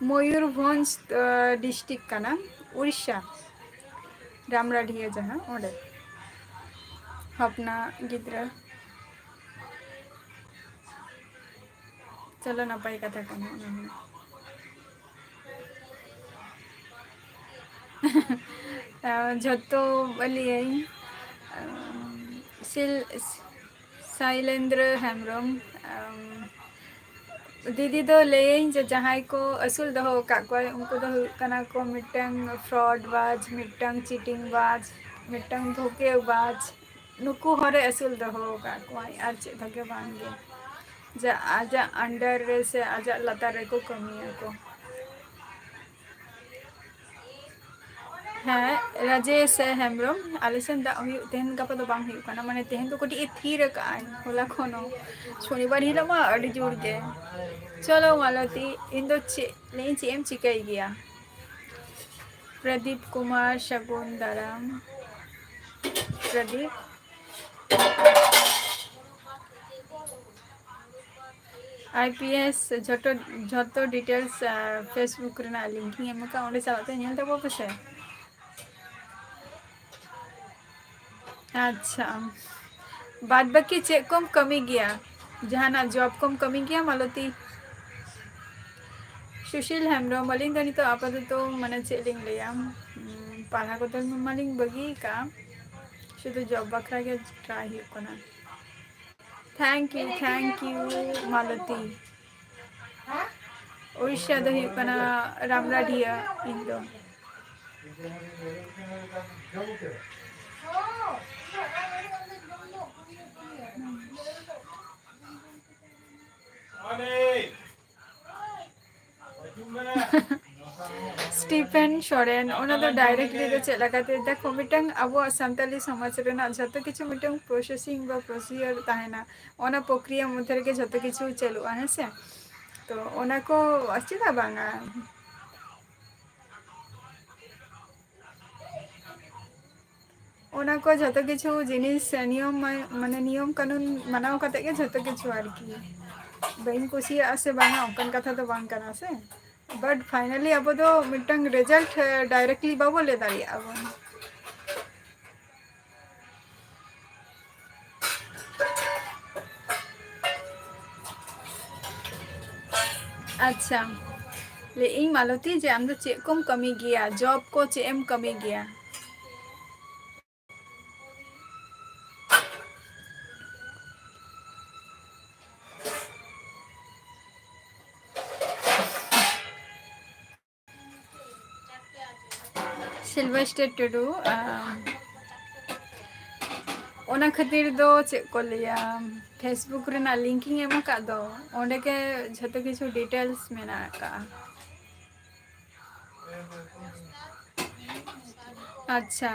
ᱢᱚᱭᱩᱨᱵᱷᱚᱸᱡᱽ, ᱟᱸ, ᱰᱤᱥᱴᱨᱤᱠᱴ ᱠᱟᱱᱟ, ᱩᱲᱤᱥᱥᱟ, ᱨᱟᱢᱨᱟᱰᱤᱭᱟ ᱡᱟᱦᱟᱸ, ᱚᱸᱰᱮ᱾ ᱦᱚᱯᱱᱟ ᱜᱤᱫᱽᱨᱟᱹ᱾ ᱪᱚᱞᱚ, ᱱᱟᱯᱟᱭ ᱠᱟᱛᱷᱟ ᱠᱟᱱᱟ ᱚᱱᱟ ᱦᱚᱸ᱾ ᱟᱨ ᱡᱷᱚᱛᱚ ᱞᱟᱹᱭᱟᱹᱧ, ᱟᱢ, ᱥᱤᱞ-, ᱥᱟᱭᱞᱮᱱᱫᱨᱚ ᱦᱮᱢᱵᱨᱚᱢ, ᱟᱢ, ᱫᱤᱫᱤ ᱫᱚ ᱞᱟᱹᱭᱟᱹᱧ ᱡᱮ ᱡᱟᱦᱟᱸᱭ ᱠᱚ ᱟᱹᱥᱩᱞ ᱫᱚᱦᱚ ᱟᱠᱟᱫ ᱠᱚᱣᱟᱭ, ᱩᱱᱠᱩ ᱫᱚ ᱦᱩᱭᱩᱜ ᱠᱟᱱᱟ ᱠᱚ ᱢᱤᱫᱴᱟᱝ fraud ᱵᱟᱡᱽ, ᱢᱤᱫᱴᱟᱝ cheating ᱵᱟᱡᱽ, ᱢᱤᱫᱴᱟᱝ ᱫᱷᱳᱠᱮ ᱵᱟᱡᱽ᱾ ᱱᱩᱠᱩ ᱦᱚᱲᱮ ᱟᱹᱥᱩᱞ ᱫᱚᱦᱚ ᱟᱠᱟᱫ ᱠᱚᱣᱟᱭ, ᱟᱨ ᱪᱮᱫ ᱦᱚᱸ ᱜᱮ ᱵᱟᱝ ᱜᱮ᱾ ᱡᱮ ᱟᱡᱟᱜ under ᱨᱮ ᱥᱮ ᱟᱡᱟᱜ ᱞᱟᱛᱟᱨ ᱨᱮᱠᱚ ᱠᱟᱹᱢᱤᱭᱟᱠᱚ᱾ ᱦᱮᱸ, ᱨᱟᱡᱮᱥ ᱦᱮᱢᱵᱨᱚᱢ, ᱟᱞᱮ ᱥᱮᱱ ᱫᱟᱜ ᱦᱩᱭᱩᱜ, ᱛᱮᱦᱮᱧ ᱜᱟᱯᱟ ᱫᱚ ᱵᱟᱝ ᱦᱩᱭᱩᱜ ᱠᱟᱱᱟ, ᱢᱟᱱᱮ ᱛᱮᱦᱮᱧ ᱫᱚ ᱠᱟᱹᱴᱤᱡ ᱮ ᱛᱷᱤᱨ ᱟᱠᱟᱜᱼᱟᱭ, ᱦᱚᱞᱟ ᱠᱷᱚᱱ ᱦᱚᱸ᱾ ᱥᱚᱱᱤᱵᱟᱨ ᱦᱤᱞᱳᱜ ᱢᱟ ᱟᱹᱰᱤ ᱡᱳᱨ ᱜᱮ᱾ ᱪᱚᱞᱚ ᱢᱟᱞᱚᱛᱤ, ᱤᱧ ᱫᱚ ᱪᱮᱫ, ᱞᱟᱹᱭᱟᱹᱧ ᱪᱮᱫ ᱮᱢ ᱪᱤᱠᱟᱹᱭ ᱜᱮᱭᱟ? ᱯᱨᱚᱫᱤᱯ ᱠᱩᱢᱟᱨ, ᱥᱟᱹᱜᱩᱱ ᱫᱟᱨᱟᱢ᱾ ᱯᱨᱚᱫᱤᱯ᱾ ᱟᱭ ᱯᱤ ᱮᱥ ᱡᱷᱚᱛᱚ, ᱡᱷᱚᱛᱚ details, ᱟ, Facebook ᱨᱮᱱᱟᱜ link ᱤᱧ ᱮᱢ ᱟᱠᱟᱫᱼᱟ, ᱚᱸᱰᱮ ᱪᱟᱞᱟᱜ ᱛᱮ ᱧᱮᱞ ᱛᱟᱵᱚ ᱯᱮᱥᱮ᱾ ᱟᱪᱪᱷᱟ, ᱵᱟᱫ ᱵᱟᱹᱠᱤ ᱪᱮᱫ ᱠᱚᱢ ᱠᱟᱹᱢᱤ ᱜᱮᱭᱟ? ᱡᱟᱦᱟᱱᱟᱜ job ᱠᱚᱢ ᱠᱟᱹᱢᱤ ᱜᱮᱭᱟ, ᱢᱟᱞᱚᱛᱤ? ᱥᱩᱥᱤᱞ ᱦᱮᱢᱵᱨᱚᱢ, ᱟᱹᱞᱤᱧ ᱫᱚ ᱱᱤᱛᱚᱜ ᱟᱯᱟᱛᱚᱛᱚ, ᱢᱟᱱᱮ, ᱪᱮᱫ ᱞᱤᱧ ᱞᱟᱹᱭᱟ, ᱩᱢ, ᱯᱟᱲᱦᱟᱣ ᱠᱚᱫᱚ ᱢᱟᱞᱤᱧ ᱵᱟᱹᱜᱤ ᱟᱠᱟᱫᱼᱟ, ᱥᱩᱫᱷᱩ job ᱵᱟᱠᱷᱨᱟ ᱜᱮ try ᱦᱩᱭᱩᱜ ᱠᱟᱱᱟ᱾ Thank you, thank you, ᱢᱟᱞᱚᱛᱤ᱾ ᱩᱲᱤᱥᱥᱟ ᱫᱚ ᱦᱩᱭᱩᱜ ᱠᱟᱱᱟ ᱨᱟᱢᱨᱟᱰᱤᱭᱟ, ᱤᱧ ᱫᱚ᱾ ᱥᱴᱤᱯᱷᱮᱱ ᱥᱚᱨᱮᱱ, ᱚᱱᱟ ᱫᱚ directly ᱫᱚ ᱪᱮᱫ ᱞᱮᱠᱟᱛᱮ? ᱫᱮᱠᱷᱚ, ᱢᱤᱫᱴᱟᱝ ᱟᱵᱚᱣᱟᱜ ᱥᱟᱱᱛᱟᱞᱤ ᱥᱚᱢᱟᱡᱽ ᱨᱮᱱᱟᱜ ᱡᱷᱚᱛᱚ ᱠᱤᱪᱷᱩ ᱢᱤᱫᱴᱟᱝ processing ᱵᱟ procedure ᱛᱟᱦᱮᱱᱟ, ᱚᱱᱟ ᱯᱨᱚᱠᱨᱤᱭᱟ ᱢᱚᱫᱽᱫᱷᱮ ᱨᱮᱜᱮ ᱡᱷᱚᱛᱚ ᱠᱤᱪᱷᱩ ᱪᱟᱹᱞᱩᱜᱼᱟ, ᱦᱮᱸ ᱥᱮ? ᱛᱚ ᱚᱱᱟ ᱠᱚ ᱪᱮᱫᱟᱜ ᱵᱟᱝᱟ? ᱚᱱᱟ ᱠᱚ ᱡᱷᱚᱛᱚ ᱠᱤᱪᱷᱩ ᱡᱤᱱᱤᱥ ᱱᱤᱭᱚᱢ ᱢᱟ-, ᱢᱟᱱᱮ ᱱᱤᱭᱚᱢ ᱠᱟᱹᱱᱩᱱ ᱢᱟᱱᱟᱣ ᱠᱟᱛᱮ ᱜᱮ ᱡᱷᱚᱛᱚ ᱠᱤᱪᱷᱩ ᱟᱨᱠᱤ᱾ ᱵᱟᱹᱧ ᱠᱩᱥᱤᱭᱟᱜᱼᱟ ᱥᱮ ᱵᱟᱝᱟ, ᱚᱱᱠᱟᱱ ᱠᱟᱛᱷᱟ ᱫᱚ ᱵᱟᱝ ᱠᱟᱱᱟ ᱥᱮ, but finally ᱟᱵᱚ ᱫᱚ ᱢᱤᱫᱴᱟᱝ result, ᱮ, directly ᱵᱟᱵᱚ ᱞᱟᱹᱭ ᱫᱟᱲᱮᱭᱟᱜᱼᱟ ᱵᱚᱱ᱾ ᱟᱪᱪᱷᱟ, ᱞᱟᱹᱭᱮᱫ ᱟᱹᱧ ᱢᱟᱞᱚᱛᱤ, ᱡᱮ ᱟᱢ ᱫᱚ ᱪᱮᱫ ᱠᱚᱢ ᱠᱟᱹᱢᱤ ᱜᱮᱭᱟ, ᱡᱚᱵ ᱠᱚ ᱪᱮᱫ ᱮᱢ ᱠᱟᱹᱢᱤ ᱜᱮᱭᱟ? ᱥᱤᱞᱵᱷᱮᱥᱴᱟᱨ ᱴᱩᱰᱩ, ᱟᱢ, ᱚᱱᱟ ᱠᱷᱟᱹᱛᱤᱨ ᱫᱚ ᱪᱮᱫ ᱠᱚ ᱞᱟᱹᱭᱟ, Facebook ᱨᱮᱱᱟᱜ link ᱤᱧ ᱮᱢ ᱟᱠᱟᱫ ᱫᱚ, ᱚᱸᱰᱮ ᱜᱮ ᱡᱷᱚᱛᱚ ᱠᱤᱪᱷᱩ details ᱢᱮᱱᱟᱜ ᱟᱠᱟᱫᱼᱟ᱾ ᱟᱪᱪᱷᱟ,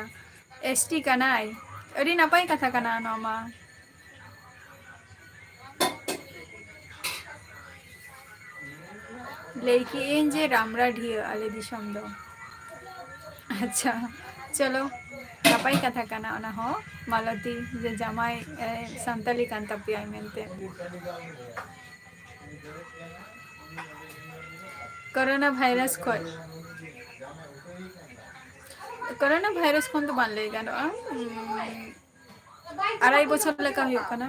ᱮᱥ ᱴᱤ ᱠᱟᱱᱟᱭ, ᱟᱹᱰᱤ ᱱᱟᱯᱟᱭ ᱠᱟᱛᱷᱟ ᱠᱟᱱᱟ ᱱᱚᱣᱟ ᱢᱟ᱾ ᱞᱟᱹᱭ ᱠᱮᱜ ᱟᱹᱧ ᱡᱮ ᱨᱟᱢᱲᱟ ᱰᱷᱤᱭᱟᱹ ᱟᱞᱮ ᱫᱤᱥᱚᱢ ᱫᱚ᱾ ᱟᱪᱪᱷᱟ, ᱪᱚᱞᱚ, ᱱᱟᱯᱟᱭ ᱠᱟᱛᱷᱟ ᱠᱟᱱᱟ ᱚᱱᱟ ᱦᱚᱸ, ᱢᱟᱞᱚᱛᱤ, ᱡᱮ ᱡᱟᱢᱟᱭ, ᱮ, ᱥᱟᱱᱛᱟᱞᱤ ᱠᱟᱱ ᱛᱟᱯᱮᱭᱟᱭ ᱢᱮᱱᱛᱮ᱾ ᱠᱳᱨᱳᱱᱟ ᱵᱷᱟᱭᱨᱟᱥ ᱠᱷᱚᱡ, ᱠᱳᱨᱳᱱᱟ ᱵᱷᱟᱭᱨᱟᱥ ᱠᱷᱚᱱ ᱫᱚ ᱵᱟᱝ ᱞᱟᱹᱭ ᱜᱟᱱᱚᱜᱼᱟ, ᱩᱢ, ᱟᱲᱟᱭ ᱵᱚᱪᱷᱚᱨ ᱞᱮᱠᱟ ᱦᱩᱭᱩᱜ ᱠᱟᱱᱟ᱾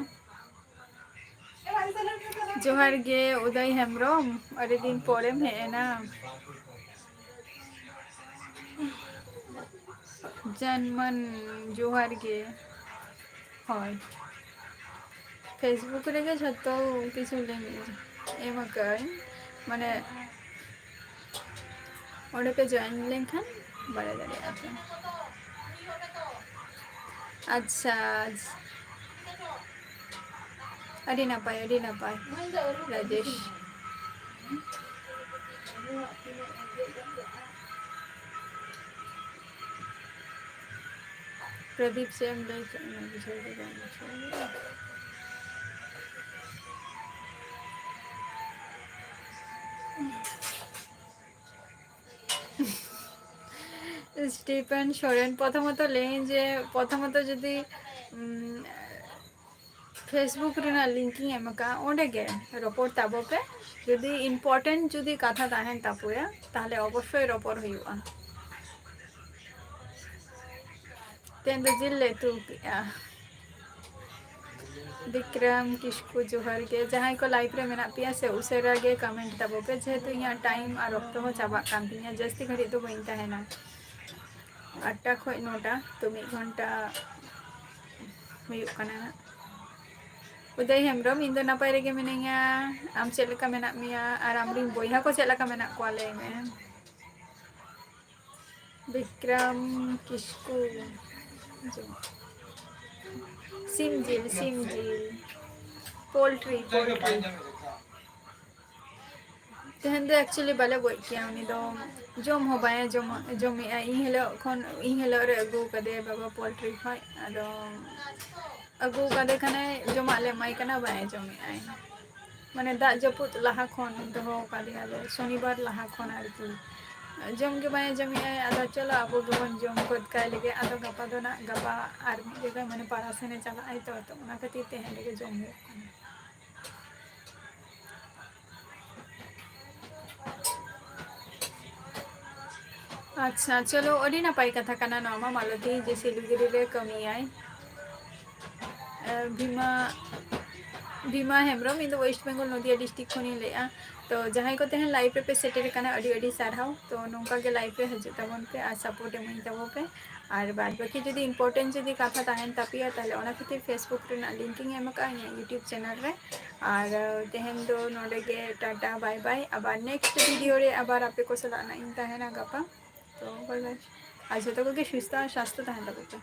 ᱡᱚᱦᱟᱨ ᱜᱮ ᱩᱫᱚᱭ ᱦᱮᱢᱵᱨᱚᱢ, ᱟᱹᱰᱤ ᱫᱤᱱ ᱯᱚᱨᱮᱢ ᱦᱮᱡ ᱮᱱᱟ᱾ ᱡᱟᱱᱢᱟᱱ, ᱡᱚᱦᱟᱨ ᱜᱮ᱾ ᱦᱳᱭ, Facebook ᱨᱮᱜᱮ ᱡᱷᱚᱛᱚ ᱠᱤᱪᱷᱩ link ᱮᱢ ᱟᱠᱟᱫᱟᱹᱧ, ᱢᱟᱱᱮ ᱚᱸᱰᱮ ᱯᱮ join ᱞᱮᱱᱠᱷᱟᱱ ᱵᱟᱲᱟᱭ ᱫᱟᱲᱮᱭᱟᱜᱼᱟ ᱯᱮ᱾ ᱟᱪᱪᱷᱟ, ᱟᱹᱰᱤ ᱱᱟᱯᱟᱭ, ᱟᱹᱰᱤ ᱱᱟᱯᱟᱭ ᱨᱟᱡᱮᱥ᱾ ᱯᱨᱚᱫᱤᱯ, ᱪᱮᱫ ᱮᱢ ᱞᱟᱹᱭ ᱠᱮᱫ? ᱚᱱᱟ ᱵᱩᱡᱷᱟᱹᱣ ᱜᱮ ᱵᱟᱝ ᱵᱩᱡᱷᱟᱹᱣ ᱞᱮᱱᱟ᱾ ᱥᱴᱤᱯᱷᱮᱱ ᱥᱚᱨᱮᱱ, ᱯᱨᱚᱛᱷᱚᱢᱚᱛᱚ ᱞᱟᱹᱭᱟᱹᱧ ᱡᱮ, ᱯᱨᱚᱛᱷᱚᱢᱚᱛᱚ ᱡᱩᱫᱤ, ᱩᱢ, Facebook ᱨᱮᱱᱟᱜ link ᱤᱧ ᱮᱢ ᱟᱠᱟᱫᱼᱟ, ᱚᱸᱰᱮ ᱜᱮ ᱨᱚᱯᱚᱲ ᱛᱟᱵᱚ ᱯᱮ᱾ ᱡᱩᱫᱤ important ᱡᱩᱫᱤ ᱠᱟᱛᱷᱟ ᱛᱟᱦᱮᱱ ᱛᱟᱯᱮᱭᱟ, ᱛᱟᱦᱞᱮ ᱚᱵᱚᱥᱥᱳᱭ ᱨᱚᱯᱚᱲ ᱦᱩᱭᱩᱜᱼᱟ᱾ ᱛᱮᱦᱮᱧ ᱫᱚ ᱡᱤᱞ ᱞᱮ ᱩᱛᱩ ᱠᱮᱜᱼᱟ᱾ ᱵᱤᱠᱨᱚᱢ ᱠᱤᱥᱠᱩ ᱡᱚᱦᱟᱨ ᱜᱮ᱾ ᱡᱟᱦᱟᱸᱭ ᱠᱚ live ᱨᱮ ᱢᱮᱱᱟᱜ ᱯᱮᱭᱟ ᱥᱮ, ᱩᱥᱟᱹᱨᱟ ᱜᱮ comment ᱛᱟᱵᱚ ᱯᱮ, ᱡᱮᱦᱮᱛᱩ ᱤᱧᱟᱹᱜ time ᱟᱨ ᱚᱠᱛᱚ ᱦᱚᱸ ᱪᱟᱵᱟᱜ ᱠᱟᱱ ᱛᱤᱧᱟᱹ, ᱡᱟᱹᱥᱛᱤ ᱜᱷᱟᱹᱲᱤᱡ ᱫᱚ ᱵᱟᱹᱧ ᱛᱟᱦᱮᱱᱟ᱾ ᱟᱴᱴᱟ ᱠᱷᱚᱡ ᱱᱚᱴᱟ, ᱛᱚ ᱢᱤᱫ ᱜᱷᱚᱱᱴᱟ ᱦᱩᱭᱩᱜ ᱠᱟᱱᱟ ᱦᱟᱸᱜ᱾ ᱩᱫᱚᱭ ᱦᱮᱢᱵᱨᱚᱢ, ᱤᱧ ᱫᱚ ᱱᱟᱯᱟᱭ ᱨᱮᱜᱮ ᱢᱤᱱᱟᱹᱧᱟ, ᱟᱢ ᱪᱮᱫ ᱞᱮᱠᱟ ᱢᱮᱱᱟᱜ ᱢᱮᱭᱟ? ᱟᱨ ᱟᱢᱨᱤᱱ ᱵᱚᱭᱦᱟ ᱠᱚ ᱪᱮᱫ ᱞᱮᱠᱟ ᱢᱮᱱᱟᱜ ᱠᱚᱣᱟ, ᱞᱟᱹᱭ ᱢᱮ᱾ ᱵᱤᱠᱨᱚᱢ ᱠᱤᱥᱠᱩ, ᱥᱤᱢ ᱡᱤᱞ, ᱥᱤᱢ ᱡᱤᱞ, poultry, poultry᱾ ᱛᱮᱦᱮᱧ ᱫᱚ actually ᱵᱟᱞᱮ ᱜᱚᱡ ᱠᱮᱭᱟ, ᱩᱱᱤ ᱫᱚ ᱡᱚᱢ ᱦᱚᱸ ᱵᱟᱭ ᱡᱚᱢᱟ, ᱡᱚᱢᱮᱜᱼᱟ᱾ ᱤᱧ ᱦᱤᱞᱳᱜ ᱠᱷᱚᱱ, ᱤᱧ ᱦᱤᱞᱳᱜ ᱨᱮ ᱟᱹᱜᱩ ᱠᱟᱫᱮᱭᱟ ᱵᱟᱵᱟ poultry ᱠᱷᱚᱡ, ᱟᱫᱚ ᱟᱹᱜᱩ ᱠᱟᱫᱮ ᱠᱷᱟᱱᱮ, ᱡᱚᱢᱟᱜ ᱞᱮ ᱮᱢᱟᱭ ᱠᱟᱱᱟ, ᱵᱟᱭ ᱡᱚᱢᱮᱜᱼᱟᱭ᱾ ᱢᱟᱱᱮ ᱫᱟᱜ ᱡᱟᱹᱯᱩᱫ ᱞᱟᱦᱟ ᱠᱷᱚᱱ ᱫᱚᱦᱚ ᱠᱟᱫᱮᱭᱟᱞᱮ, ᱥᱚᱱᱤᱵᱟᱨ ᱞᱟᱦᱟ ᱠᱷᱚᱱ ᱟᱨᱠᱤ᱾ ᱡᱚᱢ ᱜᱮ ᱵᱟᱭ ᱡᱚᱢᱮᱜᱼᱟᱭ, ᱟᱫᱚ ᱪᱚᱞᱚ ᱟᱵᱚ ᱜᱮᱵᱚᱱ ᱡᱚᱢ ᱜᱚᱫ ᱠᱟᱭ ᱞᱮᱜᱮ᱾ ᱟᱫᱚ ᱜᱟᱯᱟ ᱫᱚ ᱱᱟᱜ, ᱜᱟᱯᱟ ᱟᱨ ᱢᱤᱫ ᱡᱟᱭᱜᱟ ᱢᱟᱱᱮ ᱯᱟᱲᱟ ᱥᱮᱱᱮ ᱪᱟᱞᱟᱜᱼᱟᱭ ᱛᱚ, ᱛᱚ ᱚᱱᱟ ᱠᱷᱟᱹᱛᱤᱨ ᱛᱮᱦᱮᱧ ᱨᱮᱜᱮ ᱡᱚᱢ ᱦᱩᱭᱩᱜ ᱠᱟᱱᱟ᱾ ᱟᱪᱪᱷᱟ, ᱪᱚᱞᱚ, ᱟᱹᱰᱤ ᱱᱟᱯᱟᱭ ᱠᱟᱛᱷᱟ ᱠᱟᱱᱟ ᱱᱚᱣᱟ ᱢᱟ, ᱢᱟᱞᱚᱛᱤ ᱡᱮ ᱥᱤᱞᱤᱜᱩᱲᱤ ᱨᱮ ᱠᱟᱹᱢᱤᱭᱟᱭ᱾ ᱟᱨ ᱵᱷᱤᱢᱟ, ᱵᱷᱤᱢᱟ ᱦᱮᱢᱵᱨᱚᱢ, ᱤᱧ ᱫᱚ West Bengal ᱱᱚᱫᱤᱭᱟ district ᱠᱷᱚᱱᱤᱧ ᱞᱟᱹᱭᱮᱜᱼᱟ᱾ ᱛᱚ ᱡᱟᱦᱟᱸᱭ ᱠᱚ ᱛᱮᱦᱮᱧ live ᱨᱮᱯᱮ ᱥᱮᱴᱮᱨ ᱟᱠᱟᱱᱟ, ᱟᱹᱰᱤ ᱟᱹᱰᱤ ᱥᱟᱨᱦᱟᱣ᱾ ᱛᱚ ᱱᱚᱝᱠᱟ ᱜᱮ live ᱨᱮ ᱦᱤᱡᱩᱜ ᱛᱟᱵᱚᱱ ᱯᱮ ᱟᱨ support ᱮᱢᱟᱹᱧ ᱛᱟᱵᱚ ᱯᱮ᱾ ᱟᱨ ᱵᱟᱫ ᱵᱟᱹᱠᱤ ᱡᱩᱫᱤ important ᱡᱩᱫᱤ ᱠᱟᱛᱷᱟ ᱛᱟᱦᱮᱱ ᱛᱟᱯᱮᱭᱟ, ᱛᱟᱦᱞᱮ ᱚᱱᱟ ᱠᱷᱟᱹᱛᱤᱨ Facebook ᱨᱮᱱᱟᱜ link ᱤᱧ ᱮᱢ ᱟᱠᱟᱫᱼᱟ ᱤᱧᱟᱹᱜ YouTube channel ᱨᱮ᱾ ᱟᱨ ᱛᱮᱦᱮᱧ ᱫᱚ ᱱᱚᱰᱮ ᱜᱮ, ᱴᱟᱴᱟ, bye bye᱾ ᱟᱵᱟᱨ next video ᱨᱮ ᱟᱵᱟᱨ ᱟᱯᱮ ᱠᱚ ᱥᱟᱞᱟᱜ ᱱᱟᱜ ᱤᱧ ᱛᱟᱦᱮᱱᱟ ᱜᱟᱯᱟ᱾ ᱛᱚ bye bye᱾ ᱟᱨ ᱡᱷᱚᱛᱚ ᱠᱚᱜᱮ ᱥᱩᱥᱛᱷ ᱟᱨ ᱥᱟᱥᱛᱷᱚ ᱛᱟᱦᱮᱱ ᱛᱟᱵᱚ ᱯᱮ᱾